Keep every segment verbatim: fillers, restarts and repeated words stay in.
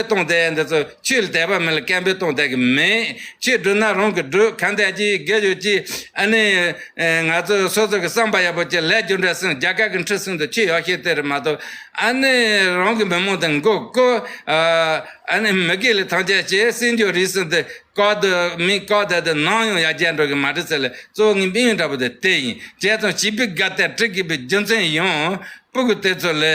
གཏོང་བསྡད་འདི་ཚོ་ཆོས་ལ་དད་པ་མེད་ལ་སྐད་འབོད་གཏོང་བསྡད་གི་མེད། ཆོས་སྒྲུབ་ན་རང་གི་སྒྲུབ། གང་ལྟར་གྱི་དགེ་སྦྱོར་གྱི་ཨ་ནི་ང་ཚོ་སོ་སོ་གི་བསམ་པ་ཡག་པོ་བྱས། ལས་རྒྱུ་འབྲས་སེམས། རྒྱ་གར་གི་ཁྲིད་གསུམ་དུ་ཆོས་ཡག་ཤོས་དེ་རེད་མ་གཏོགས། ཨ་ནི་རང་གི་མི་མང་དང་མགོ་བསྐོར། ཨ་ནི་མི་དགེ་ལས་ཐམས་ཅད་བྱས། སེམས་སྐྱོ་རིགས་གསུམ་དུ་བཀག་སྡོམ་མི་བཀག་སྡོམ་དེ་ནམ་ཡང་ཡར་རྒྱས་འགྲོ་གི་མ་རེད་ཟེར་ལ། གཙོ་བོ་ངའི་དམིགས་ཡུལ་འདྲ་པོ་དེ་དེ་ཡིན། བྱས་ཙང་བྱིས་པའི་དགའ་སྟོན་སྒྲིག་དགོས་པའི་རྒྱུ་མཚན་ཡང་སྤུ་གུ་དེ་ཚོ་ལ།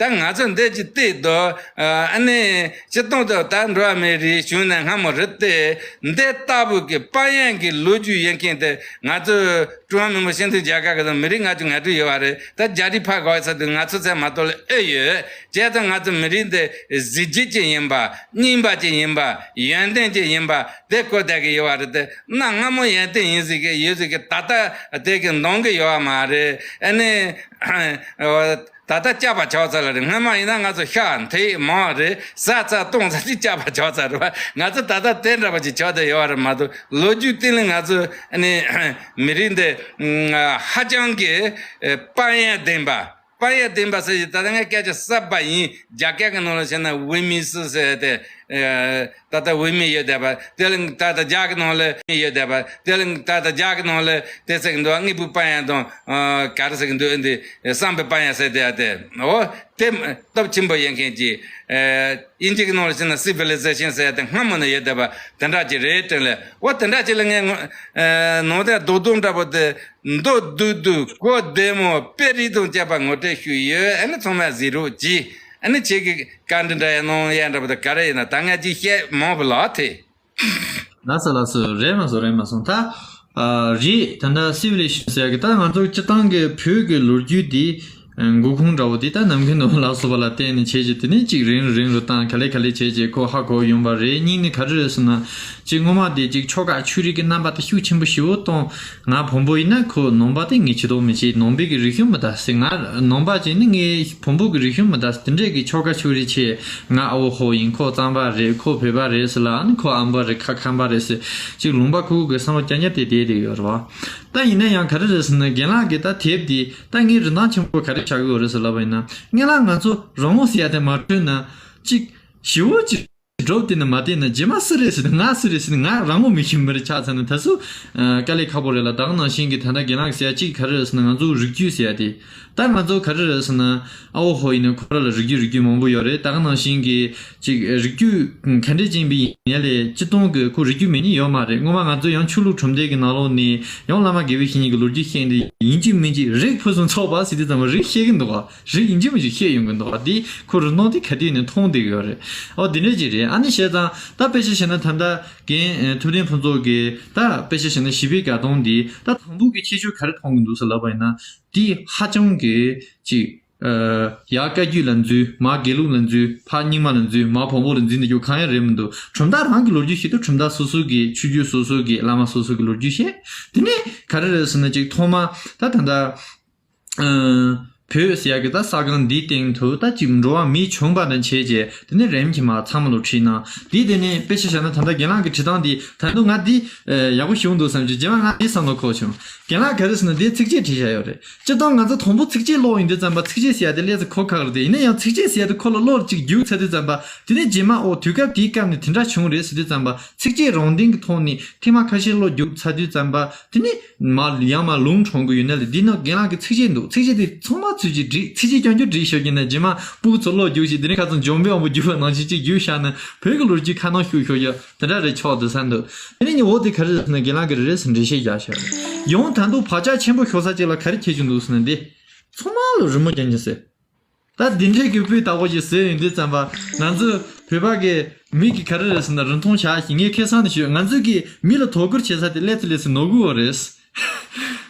ད་ང་ཚོ་འདི་ཅིག་བལྟས་དུས་ཨ་ནི་སྤྱིར་བཏང་དུ་ད་འགྲོ་བ་མིའི་རིགས་བྱུང་ནས་སྔ་མོ་རེད་དེ། འདི་ལྟ་བུ་གི་དཔལ་ཡོན་གྱི་ལོ་རྒྱུས་ཡོད་མཁན་དེ་ང་ཚོ་ཀྲུང་ཧྭ་མི་དམངས་སྤྱི་མཐུན་རྒྱལ་ཁབ་ཀྱི་མི་རིགས་ལྔ་བཅུ་ང་དྲུག་ཡོད་པ་རེད། ད་རྒྱ་རིགས་ཕར་འགོག་ཚར་དུས་ང་ཚོ་ཚད་མ་གཏོགས་ལ་ཨེ་ཡོད། བྱས་ཙང་ང་ཚོ་མི་རིགས་འདི་གཟི་བརྗིད་ཅན་ཡིན་པ། རྙིང་པ་ཅན་ཡིན་པ། ཡོན་ཏན་ཅན་ཡིན་པ་དེ་གོ་བསྡད་ཀྱི་ཡོད་པ་རེད་དེ། གནའ་སྔ་མོ་ཡོན་ཏན་ཡིན་ཟིག་གི་ཡོད་ཟིག་གི། ད་ལྟ་དེ་གི་འདང་གི་ཡོད་པ་མ་རེད། ཨ་ནི། ད་ལྟ་བསྐྱབས་པ་ཆགས་ཚར་ལ་རེད། སྔོན་མ་ཡིན་ན་ང་ཚོ་ཤ་འཐེག་མང་རེད། ཟ་ཚར་བཏུང་ཚར་ཅིག་བསྐྱབས་པ་ཆགས་ཚར་རེད་པ། ང་ཚོ་ད་ལྟ་དེ་འདྲ་པོ་ཅིག་ཆགས་བསྡད་ཡོད་པ་རེད་མ་གཏོགས། ལོ་རྒྱུས་སྟེང་ལ་ང་ཚོ་ནི་མི་རིགས་འདི་ཧ་ཅང་གི་དཔལ་ཡོན་ལྡན་པ། དཔལ་ཡོན་ལྡན་པ་ཟེར་གྱི་ད་ལྟ་ངས་སྐད་ཆ་གསར་པ་ཡིན། རྒྱ་སྐད་ཀྱི་ནང་ལ་བཤད་ན་ཝེ་མི་སི་ཟེར་ཏེ། ད་ལྟ་ཝེ་མི་ཡོད་བསྡད་པ། དེ་ལ་ད་ལྟ་རྒྱ་གི་ནང་ལ་ཡོད་བསྡད་པ། དེ་ལ་ད་ལྟ་རྒྱ་གི་ནང་ལ་དེ་ཟེར་གི་འདུག་དངོས་པོའི་དཔལ་ཡོན་དང་ག་རེ་ཟེར་གི་འདུག་འདི་བསམ་པའི་དཔལ་ཡོན་ཟེར་བསྡད་དེ། འོ་དེ་སྟོབས་ཆེན་པོ་ཡོད་མཁན་གྱི་དབྱིན་ཇི་གི་ནང་ལ་བཤད་ན་སི་ཝི་ལི་ཟེ་ཤན་ཟེར་ཏེ་སྔ་མོ་ནས་ཡོད་བསྡད་པ་དེ་འདྲ་ཅིག་རེད་དྲན་ལེ། འོ་དེ་འདྲ་ཅིག་ལ་ངས་ནང་དེ་རྡོག་རྡོག་འདྲ་པོ་དེ། མདོག་སྡུག་སྡུག་གོ་བདེ་མོ། དཔེ་རིགས་དང་བཅས་པ་ངོ་སྤྲོད་ཞུས་ཡོད། ཨ་ནི་ཚང་མས་གཟིགས་རོགས་གྱིས། ཨ་ནི་ཁྱེད་ཀྱི་བཀའ་འདྲི་འདྲ་ཡང་གནང་ཡ་འདྲ་པོ་དང་ག་རེ་ཡིན་ན། ད་ངས་ཅིག་བཤད་མང་པོ་ལབ་ཐལ། ལགས་སོ་ལགས་སོ། རེད་མ་སོང་རེད་མ་སོང་། ད་ཨ་རེད། ད་ལྟ་སི་ཝི་ལི་ཟེ་ཤན་ཟེར་ཡ་གི་ད་ང་ཚོ་སྤྱིར་བཏང་གི་བོད་ཀྱི་ལོ་རྒྱུས་འདི་མགོ་ཁུངས་འདྲ་བོ་འདི་ད་ནམ་མཁའི་ནང་ལ་སོགས་པ་ལ་བརྟེན་ནས་བྱས་ཀྱི། དེ་ནས་ཅིག་རིང་རུ་རིང་རུ་བཏང་། ག་ལེ་ག་ལེ་བྱས་ཀྱི་ཁོ་ཧ་གོ་ཡོང་བ་རེད། གཉིས་ནི་ག་རེ་རེད་ཟེར་ན། ཅིག་སྔོན་མ་དེ་ཅིག་ཆོལ་ཁ་ཆོས་རིག་གི་རྣམ་པ་དེ་ཤུགས་ཆེན་པོ་ཞེ་པོ་གཏོང་། ང་བོན་པོ་ཡིན་ན་ཁོ་ནང་པ་དེ་ངས་ཇུས་གཏོགས་མི་བྱེད། ནང་པའི་གི་རིག་གཞུང་མི་དར་ཟེར། ང་ནང་པ་ཅིག་ནི་ངས་བོན་པོ་གི་རིག་གཞུང་མི་དར་ཟེར། དེ་འདྲས་ཀྱི་ཆོལ་ཁ་ཆོས་རིག་ཆེ། ང་ཨ་བོ་ཧོ་ཡིན། ཁོ་གཙང་པ་རེད། ཁོ་བོད་པ་རེད་ཟེར་ལ། ཨ་ནི་ཁོ་ཨམ་པ་རེད། ཁ་ཁམས་པ་རེད་ཟེར། ཅིག་ལུང་པ་ཁུག་གི་བསམ་བློ་རྐྱང་རྐྱང་དེ་བསྡད་བསྡད་ཡོད་རེད་བ། ད་ཡིན་ན་ཡང་ག་རེ་རེད་ཟེར་ན། རྒན་ལགས་ཀྱི་ད་དེབ་འདི་ད་ངའི་རིན་ཐང་ཆེན་པོ་ག་རེ་ཆགས་ཀྱི་ཡོད་རེད་ཟེར་ལབ་པ་ཡིན་ན། སྔན་ལ་ང་ཚོ་རང་ངོ་ཟེར་ཡ་དེ་མ་འཕྲོད་ན་ཅིག་ཞེ་པོ་ཅིག་སྒྲུབ་བལྟས་ན་མ་བལྟས་ན། རྗེས་མ་སུ་རེད་ཟེར་ན། ང་སུ་རེད་ཟེར་ན། ང་རང་ངོ་མི་ཤེས་མི་རེད་ཆགས་ཚར་ན་ད་སུ་དཀའ་ལས་ཁག་པོ་རེད་ལ། ད་ག་ནང་བཞིན་གྱི་ད་ལྟ་རྒན་ལགས་ཟེར་ཡ་གཅིག་ག་རེ་རེད་ཟེར་ན། ང་ཚོ་རིགས་རྒྱུད་ཟེར་ཡ་དེ། ད་ང་ཚོ་ག་རེ་རེད་ཟེར་ན། ཨ་བོ་ཧོ་ཡིན་ན་ཁོ་ར་ལ་རིགས་རྒྱུད་རིགས་རྒྱུད་མང་པོ་ཡོད་རེད། ད་ག་ནང་བཞིན་གྱི་ཅིག་རིགས་རྒྱུད་ག་འདྲས་ཅན་པའི་ཡིན་ཡ་ལས་སྤྱིར་བཏང་གི་ཁོ་རིགས་རྒྱུད་མེད་ནི་ཡོད་མ་རེད། སྔོན་མ་ང་ཚོ་ཡང་ཆོས་ལུགས་གྲུབ་མཐའ་གི་ནང་ལོགས་ནས་ཡང་བླ་མ་དགེ་བའི་བཤེས་གཉེན་གྱི་ལོ་རྒྱུས་བཤད་འདི་ཡིན་གཅིག་མིན་གཅིག་རིགས་ཕུན་སུམ་ཚོགས་པ་ཟེར་དུས་ཙམ་པ་རིགས་བཤད་ཀྱི་འདུག་ག་རིགས་ཡིན་གཅིག་མིན་གཅིག་བཤད་ཡོང་གི་འདུག་ག་འདི་ཁོ་རིགས་སྣང་དེ་ག་དུས་ནས་མཐོང་བསྡད་ཀྱི་ཡོད་རེད། ཨོ་འདི་འདྲས་ཅིག་རེད། ཨ་ནི་བྱས་ཙང་ད་དཔེ་ཆ་བཞག་ན་ད་ལྟ་རྒན་ཐུབ་བསྟན་ཕུན་ཚོགས་ཀྱི་ད་དཔེ་ཆ་བཞག་ན་བཞི་པའི་དགའ་སྟོན་འདི་ད་དང་པོ་གི་ཁྱད་ཆོས་ག་རེ་མཐོང་གི་འདུག་ཟེར་ལབ་པ་ཡིན་ན། འདི་ཧ་ཅང་གི་ཅིག་ཡར་བཀའ་བརྒྱུད་ལ་འཛུལ། མར་དགེ་ལུགས་ལ་འཛུལ། ཕར་རྙིང་མ་ལ་འཛུལ། མར་བོན་པོ་ལ་འཛུལ་ནས་ཡོད་གང་ཡང་རེད་མི་འདུག་གྲུབ་མཐའ་རང་གི་ལོ་རྒྱུས་ཤིག་ཏུ། གྲུབ་མཐའ་སོ་སོ་གི་ཆོས་བརྒྱུད་སོ་སོ་གི་བླ་མ་སོ་སོ་གི་ལོ་རྒྱུས་བཤད། དེ་ནས་ག་རེ་རེད་ཟེར་ན། ཅིག་ཐོག་མ་ད་ད་ལྟ་བོད་ཟེར་ཡ་གི་ད་ས་སྒང་འདིའི་སྟེང་དུ་ད་ཅིག་འགྲོ་བ་མི་བྱུང་བ་དང་བྱས་རྗེས། དེ་ནས་རིམ་གྱིས་མར་ཚང་མ་ལོ་ཁྲིད་གནང་། དེའི་དེ་ནས་དཔེ་ཆ་བཞག་ན་ད་ལྟ་རྒན་ལགས་ཀྱི་བྲིས་སྟངས་འདི་ད་དུང་ང་འདི་ཡག་པོ་ཞིག་འདུག་བསམ་གྱི། རྗེས་མ་ང་འདི་བསམ་བློ་འཁོར་བྱུང་། རྒན་ལགས་ག་རེ་ཟེར་ན་འདི་ཚིགས་བཅད་བྲིས་བཞག་ཡོད་རེད། སྤྱིར་བཏང་ང་ཚོ་དང་པོ་ཚིགས་བཅད་ཀློག་ཡོང་དུས་ཙམ་པ། ཚིགས་བཅད་ཟེར་ཡ་དེ་སླེབས་ཚེ་གོ་ཁག་རེད་དེ། ཡིན་ན་ཡང་ཚིགས་བཅད་ཟེར་ཡ་དེ་ཁོ་ལ་བློར་ཅིག་རྒྱུག་ཚར་དུས་ཙམ་པ། དེ་ནས་རྗེས་མ་ཨོ་དུས་སྐབས་དེའི་སྐབས་ནས་དེ་འདྲ་བྱུང་རེད་ཟེར་དུས་ཙམ་པ། ཚིགས་བཅད་རང་སྟེང་གི་ཐོག་ནས་ཐེངས་མ་ཁ་ཤས་བློར་རྒྱུག་ཚར་དུས་ཙམ་པ། དེ་ནས་མར་ཡང་མར་ལུང་དྲངས་གི་ཡོད་ན་ལས། འདི་ནང་རྒན་ལགས་ཀྱི་ཚིགས་བཅད་འདུག་ཚིགས་བཅད་དེ་ཚང་མ་ཚུར་ཅིག་བསྒྲིགས། ཚིགས་བཅད་རྐྱང་རྐྱང་བསྒྲིགས་ཤོར་གྱི་ན། རྗེས་མ་སྤུ་གུ་ཚོ་བློར་རྒྱུག་ཞིག་དེ་ནས་ཁ་སང་འཇམ་དཔལ་དབང་པོ་རྒྱུག་པ་ནང་བཞིན་ཅིག་རྒྱུག་བཞག་ན་བོད་ཀྱི་ལོ་རྒྱུས་ཁ་ནང་ཤུགས་ཤོར་ཡ་དེ་འདྲ་རེད་ཆོག་འདུག་བསམ་འདུག་དེ་ནས་ངས་འོ་དེ་ག་རེ་རེད་ཟེར་ན། རྒན་ལགས་ཀྱིས་རེ་རེ་བཞིན་འགྲེལ་བཤད་རྒྱག་ཤག་ཡང་ད་དུང་བག་ཆགས་ཆེན་པོ་ཤོར་ས་ཅིག་ལ་ག་རེ་ཁྱེར་བྱུང་འདུག་ཟེར་ན། འདི་ཚང་མ་ལ་རི་མོ་རྐྱང་རྐྱང་ཟེར། ད་འདི་འདྲའི་གི་སྤུས་དག་པོ་ཞིག་བཟོས་ཡོང་དུས་ཙམ་པ། ང་ཚོ་བོད་པ་གི་མི་གི་ག་རེ་རེད་ཟེར་ན། རིན་ཐང་བཞག་ཞིག་ངས་ཁ་སང་ནས་ཞུས། ང་ཚོ་གི་མི་ལ་དོ་ཁུར་བྱེད་ས་དེ་སླེབས་ཚེ་སླེབས་ཚེ་ནོར་འགྲོ་གི་རེད།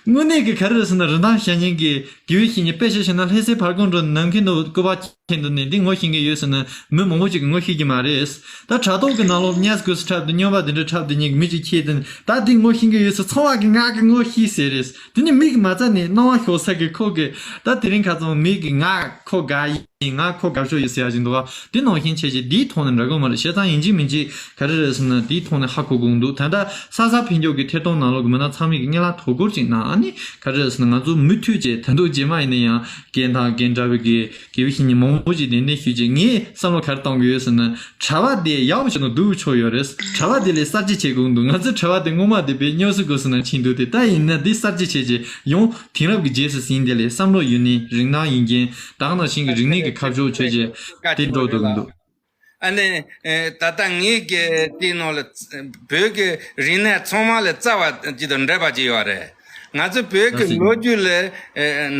དངོས་གནས་ཀྱི་ག་རེ་རེད་ཟེར་ན། རིན་ཐང་བཞག་མཁན་གྱི་དགེ་བའི་བཤེས་གཉེན། དཔེ་ཆ་བཞག་ན་ལྷ་སའི་བར་སྐོར་འགྲོ་ནས་ནམ་མཁའི་ནང་སྐུ་པར་ཁྱེར་འདུག་ནས། འདི་ངོ་ཤེས་མཁན་ཡོད་ཟེར་ན་མི་མང་པོ་ཅིག་གིས་ངོ་ཤེས་ཀྱི་མ་རེད། ད་དྲ་ཐོག་གི་ནང་ལོགས་གཉའ་སྒོ་སུ་འཁྲབ་དེ། སྨྱོན་པ་དེ་འདྲ་འཁྲབ་དེ་ཉིད་མི་ཅིག་ཁྱེར་དེ། ད་འདི་ངོ་ཤེས་མཁན་ཡོད་ཟེར། ཚང་མ་གིས་ང་གི་ངོ་ཤེས་ཟེར་རེད། དེ་ནི་མིག་མ་བཙལ་ནས་སྣང་བ་ཤོར་ས་གི་ཁོ་གི། ད་དེ་རིང་ཁ་སང་མིག་གིས་ང་ཁོ་དགའ་ཡི། ཡིན། ང་ཁོ་དགའ་ཕྱོགས་ཡོད་ཟེར་ཡ་ཞིག་འདུག་ག་དེ་ནང་བཞིན་བྱས་ཅིག་དེའི་ཐོག་ནས་འདྲ་གི་མ་རེད། བྱས་ཙང་ཡིན་གཅིག་མིན་གཅིག་ག་རེ་རེད་ཟེར་ན་དེའི་ཐོག་ནས་ཧ་གོ་དགོས་འདུག་ད་ལྟ་ས་ས་ཕན་ཆོག་གི་ཐད་གཏོང་ནང་ལོགས་ཀྱི་མི་སྣ་ཚང་མས་ཀྱི་སྙན་ལ་དོ་ཁུར་ཅིག་གནང་། ཨ་ནི་ག་རེ་རེད་ཟེར་ན་ང་ཚོ་མུ་མཐུད་བྱས་ད་དུང་རྗེས་མ་ཡིན་ན་ཡང་རྒན་དང་རྒན་འདྲ་བའི་གི་དགེ་བའི་བཤེས་གཉེན་མང་པོ་ཞིག་གདན་འདྲེན་ཞུས་རྗེས་ངས་བསམ་བློ་ག་རེ་གཏོང་གི་ཡོད་ཟེར་ན། གྲྭ་པ་དེ་ཡག་པོ་བྱས་ན་སྡུག་ཆོག་ཡོད་རེད། གྲྭ་པ་དེ་ལས་གསར་བརྗེ་བྱེད་དགོས་འདུག་ང་ཚོའི་གྲྭ་པ་དེ་སྔོན་མ་དེ་དཔེ་སྨྱོ་སུ་དགོས་ཟེར་ན་ཕྱིན་འདུག་དེ་ལྟ་ཡིན་ན་འདི་གསར་བརྗེ་བྱས་རྗེས་ཡང་དེང་རབས་ཀྱི་རྗེས་སུ་ཟིན་དེ་ལས་བསམ་བློ་ཡུན་ནས་རིག་སྣང་ཡིན་མཁན་ད་ག་ནང་བཞིན་གྱི་རིག་གནས་ཀྱི་ཁ་ཕྱོགས་བྱས་རྗེས་དེ་འགྲོ་འདུག་འདུག་ཨ་ནི། ཨེ། ད་ལྟ་ངེད་ཀྱི་དེའི་ནང་ལ་བོད་ཀྱི་རིག་གནས་ཚང་མ་ལ་རྩ་བ་ཅིག་དང་འབྲེལ་བ་ཅིག་ཡོད་རེད། ང་ཚོ་བོད་ཀྱི་ལོ་རྒྱུས་ལ་ཨེ་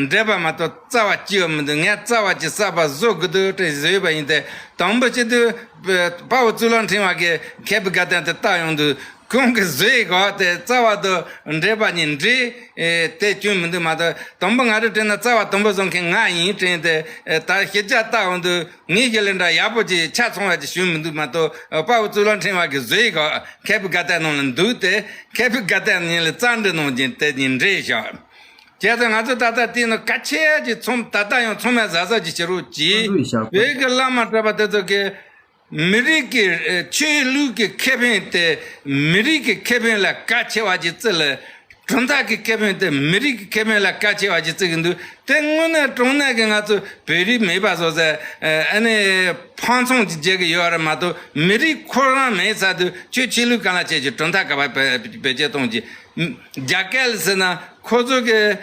འབྲེལ་བ་མ་གཏོགས་རྩ་བ་ཅིག་ཡོད་མི་འདུག་ངས་རྩ་བ་ཅིག་གསར་པ་བཟོ་དགོས་འདུག་དྲན་བཟོས་པ་ཡིན་ཏེ། དང་པོ་ཅིག་དུ་དཔའ་བོ་གཙུག་ལག་ཕྲེང་བ་གི་མཁས་པའི་དགའ་སྟོན་དེ་བལྟ་ཡོང་དུས་ཁོང་གི་བཟོས་གོ་དེ་རྩ་བ་དང་འབྲེལ་བ་གཉིས་འབྲེལ་ཨེ་དེ་སྐྱོན་མི་འདུག་མ་གཏོགས་དང་པོ་ང་རང་དྲན་ན་རྩ་བ་དང་པོ་བཟོ་མཁན་ང་ཡིན་དྲན་ཏེ། ཨེ་ད་ཤེས་བྱ་བལྟ་ཡོང་དུས། ངའི་གི་ལས་འདྲ་ཡག་པོ་ཅིག་ཆ་ཚང་བ་ཅིག་ཞུ་མི་འདུག་མ་གཏོགས་དཔའ་བོ་གཙུག་ལག་ཕྲེང་བ་གི་བཟོས་ག་མཁས་པའི་དགའ་སྟོན་ནང་ལ་འདུག་སྟེ། མཁས་པའི་དགའ་སྟོན་ཉིན་ལ་རྩ་འདྲི་གནང་རྒྱུ་དེ་ཉིན་འདྲེས་བཞག་བྱས་ཙང་ང་ཚོ་ད་ལྟ་དེ་ནི་གལ་ཆེ་ཅིག་ཚོམ་ད་ལྟ་ཡང་ཚང་མས་གཟབ་གཟབ་ཅིག་བྱེད་རོགས་གྱིས། བོད་ཀྱི་བླ་མ་གྲྭ་པ་དེ་ཚོ་གི་མི་རིགས་ཀྱི་ཨེ་ཆོས་ལུགས་ཀྱི་ཁེ་ཕན་དེ་མི་རིགས་ཀྱི་ཁེ་ཕན་ལས་གལ་ཆེ་བ་ཅིག་བརྩི་ལ། གྲུབ་མཐའ་གི་ཁེ་ཕན་དེ་མི་རིགས་ཀྱི་ཁེ་ཕན་ལ་གལ་ཆེ་བ་ཅིག་བརྩི་གི་འདུག་དེ་དངོས་གནས་དྲང་གནས་ཀྱི་ང་ཚོ་བོད་རིགས་མེད་པ་བཟོ་ས་ཨ་ནི་ཕམ་ཚོང་ཅིག་བྱེད་ཀྱི་ཡོད་རེད་མ་གཏོགས་མི་རིགས་ཁོ་རང་མེད་ཚར་དུས་ཆོས་ཆོས་ལུགས་གང་ལ་བྱེད་ཀྱི་གྲུབ་མཐའ་ག་པར་བེད་སྤྱོད་གཏོང་གི། རྒྱ་སྐད་ལ་ཟེར་ན་ཁོ་ཚོ་གི་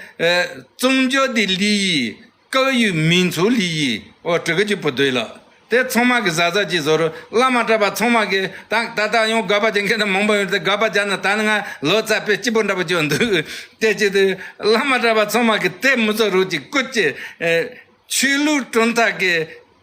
宗教的利益 各有民族利益 འོ་དྲི་གི་ཅིག་པོ་འདུག་ལ། དེ་ཚང་མ་གི་གཟབ་གཟབ་ཅིག་བཟོ་རོགས། བླ་མ་གྲྭ་པ་ཚང་མ་གི་ད་ད་ལྟ་ཡང་དགག་པ་བྱེད་མཁན་དེ་མང་པོ་ཡོད་དེ་དགག་པ་བྱས་ན་ད་ནི་ང་ལོ་ཙཱ་དཔེ་སྐྱིད་པོ་འདྲ་པོ་ཅིག་འདུག་དེ་ཅི་དེ་བླ་མ་གྲྭ་པ་ཚང་མ་གི་དེ་མི་བཟོ་རོགས་ཅིག་སྐུ་ཅི། ཨེ། ཆོས་ལུགས་གྲུབ་མཐའ་གི་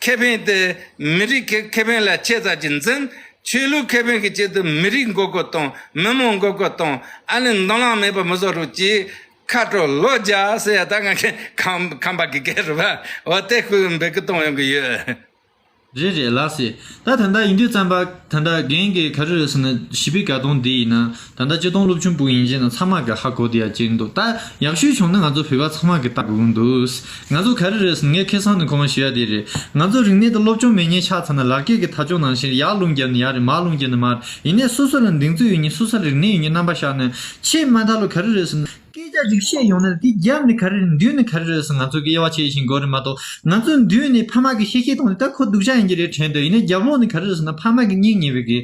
ཁེ་ཕན་དེ་མི་རིགས་ཁེ་ཁེ་ཕན་ལ་ཆེ་ཙམ་ཅིག་འཛིན། ཆོས་ལུགས་ཁེ་ཕན་གྱི་ཆེད་དུ་མི་རིགས་མགོ་སྐོར་གཏོང་། མི་མང་མགོ་སྐོར་གཏོང་། ཨ་ནི་མདུན་ལམ་མེད་པ་མི་བཟོ་རོགས་ཅིག་ཁ་དྲོ་ལོ་བརྒྱ་ཟེར་ཡ་ད་ང་ཁམས་ཁམས་པ་གི་སྐད་རེད་པ། འོ་དེ་ཁོས་འབོད་སྐུལ་གཏོང་ཡོང་གི་ཡོད། རེད་རེད་ལགས་སེ། ད་ད་ལྟ་ཡིན་དུས་ཙམ་པ་ད་ལྟ་རྒན་གྱིས་ག་རེ་རེད་ཟེར་ན་ཞི་བའི་དགའ་སྟོན་འདི་ཡིན་ན་ད་ལྟ་སྤྱིར་བཏང་སློབ་ཆུང་བུ་ཡིན་ཅེ་ན་ཚང་མ་གི་ཧ་གོ་བསྡད་ཡ་ཅིག་འདུག་ད་ཡག་ཤོས་བྱུང་ན་ང་ཚོ་བོད་པ་ཚང་མ་གི་ལྟ་དགོས་ཀྱི་འདུག་ང་ཚོ་ག་རེ་རེད་ཟེར་ངས་ཁ་སང་ནས་གོང་མ་ཞུ་ཡ་དེ་རེད། ང་ཚོ་རིག་གནས་དང་སློབ་སྦྱོང་མེད་མཁན་ཆགས་ཚར་ན་ལག་སྐྱེས་ཀྱི་ཐག་གཅོད་ནང་བཞིན་ཡར་རླུང་བརྒྱབ་ནས་ཡར་རེད། མར་རླུང་བརྒྱབ་ནས་མར་རེད། ཡིན་ནའི་སོ་སོ་ལ་གདེང་ཚོད་ཡོད་མཁན་སོ་སོ་ལ་རིག་གནས་ཡོད་མཁན་རྣམ་པ་ཤར་ནས་ཆེས་མ་མཐའ་ལ་ག་རེ་རེད་ཟེར་ན། སྐད་ཆ་ཅིག་བཤད་ཡོང་ན་དེ་རྒྱབ་ནས་ག་རེ་རེད། མདུན་ནས་ག་རེ་རེད་ཟེར་ང་ཚོ་གི་དབྱེ་བ་ཕྱེ་བཞིན་དགོས་རེད་མ་གཏོགས་ང་ཚོ་མདུན་ནས་ཕ་མ་གི་བཤད་བཤད་གཏོང་དེ་ད་ཁོ་སྡུག་ཅག་ཡིན་གྱི་རེད་དྲན་འདོད། ཡིན་ནའི་རྒྱབ་ལོགས་ནས་ག་རེ་རེད་ཟེར་ན་ཕ་མ་གི་སྙིང་ཉེ་བའི་གི་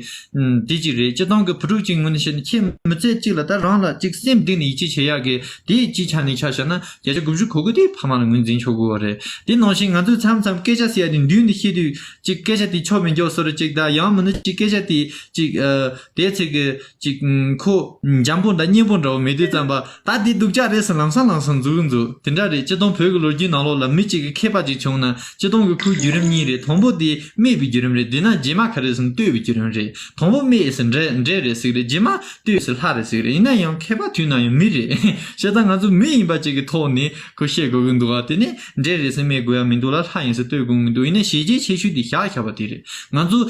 དེ་གཅིག་རེད། སྤྱིར་བཏང་གི་བུ་ཕྲུག་ཅིག་ངོས་ནས་བཤད་ན་ཁྱེད་མི་ཚེ་གཅིག་ལ་ད་རང་ལ་ཅིག་སེམས་གཏིང་ནས་ཡིད་ཆེས་བྱེད་ཡག་གི་དེ་སྤྱིའི་ཆ་ནས་ཆ་བཞག་ན་བརྒྱ་ཆ་དགུ་བཅུ་གོ་དགུ་དེ་ཕ་མ་ལ་ངོས་འཛིན་ཆོག་གི་ཡོད་རེད། དེ་ནང་བཞིན་ང་ཚོས་མཚམས་མཚམས་སྐད་ཆ་ཟེར་ཡ་དེ་མདུན་དུ་བཤད་དུས་ཅིག་སྐད་ཆ་དེ་ཆོ་མི་འཇོག་བཟོ་འདྲ་ཅིག་དང་ཡང་མིན་ན་ཅིག་སྐད་ཆ་དེ་ཅིག་ཨ་དེ་ཚིག་གི་ཅིག་ཁོ་འཇམ་པོ་འདྲ་སྙན་པོ་འདྲ་བོ་མེད་དུས་ཙམ་པ་ད་འདི་སྡུག་ཅག་རེད་ཟེར་ལམ་སང་ལམ་སང་འཛུགས་འཛུགས་དེ་འདྲ་རེད། སྤྱིར་བཏང་བོད་ཀྱི་ལོ་རྒྱུས་ནང་ལོགས་ལ་མི་གཅིག་གི་མཁས་པ་ཅིག་བྱུང་ན་སྤྱིར་བཏང་གི་ཁོའི་བརྒྱུད་རིམ་གཉིས་རེད། དང་པོ་དེ་སྨྲས་པའི་བརྒྱུད་རིམ་རེད། དེ་ན་རྗེས་མ་ག་རེ་ཟེར་ན་བསྟོད་པའི་བརྒྱུད་རིམ་རེད། དང་པོ་སྨྲས་ཟེར་འདྲེ་འདྲེ་རེད་ཟེར་གི་རེད། རྗེས་མ་བསྟོད་ཟེར་ལྷ་རེད་ཟེར་གི་རེད། ཡིན་ན་ཡང་མཁས་པ་དུས་ན་ཡང་མི་རེད། བྱས་ཙང་ང་ཚོ་མི་ཡིན་པ་ཅིག་གི་ཐོག་ནས་ཁོ་བཤད་དགོས་ཀྱི་འདུག་ག་དེ་ནས་འདྲེ་རེད་ཟེར་སྨྲས་དགོས་ཡ་མི་འདུག་ལ་ལྷ་ཡིན་ཟེར་བསྟོད་དགོས་ཀྱི་འདུག་ཡིན་ན་བྱས་རྗེས་ཆེ་ཤོས་དེ་བཞག་བཞག་པ་དེ་རེད། ང་ཚོ་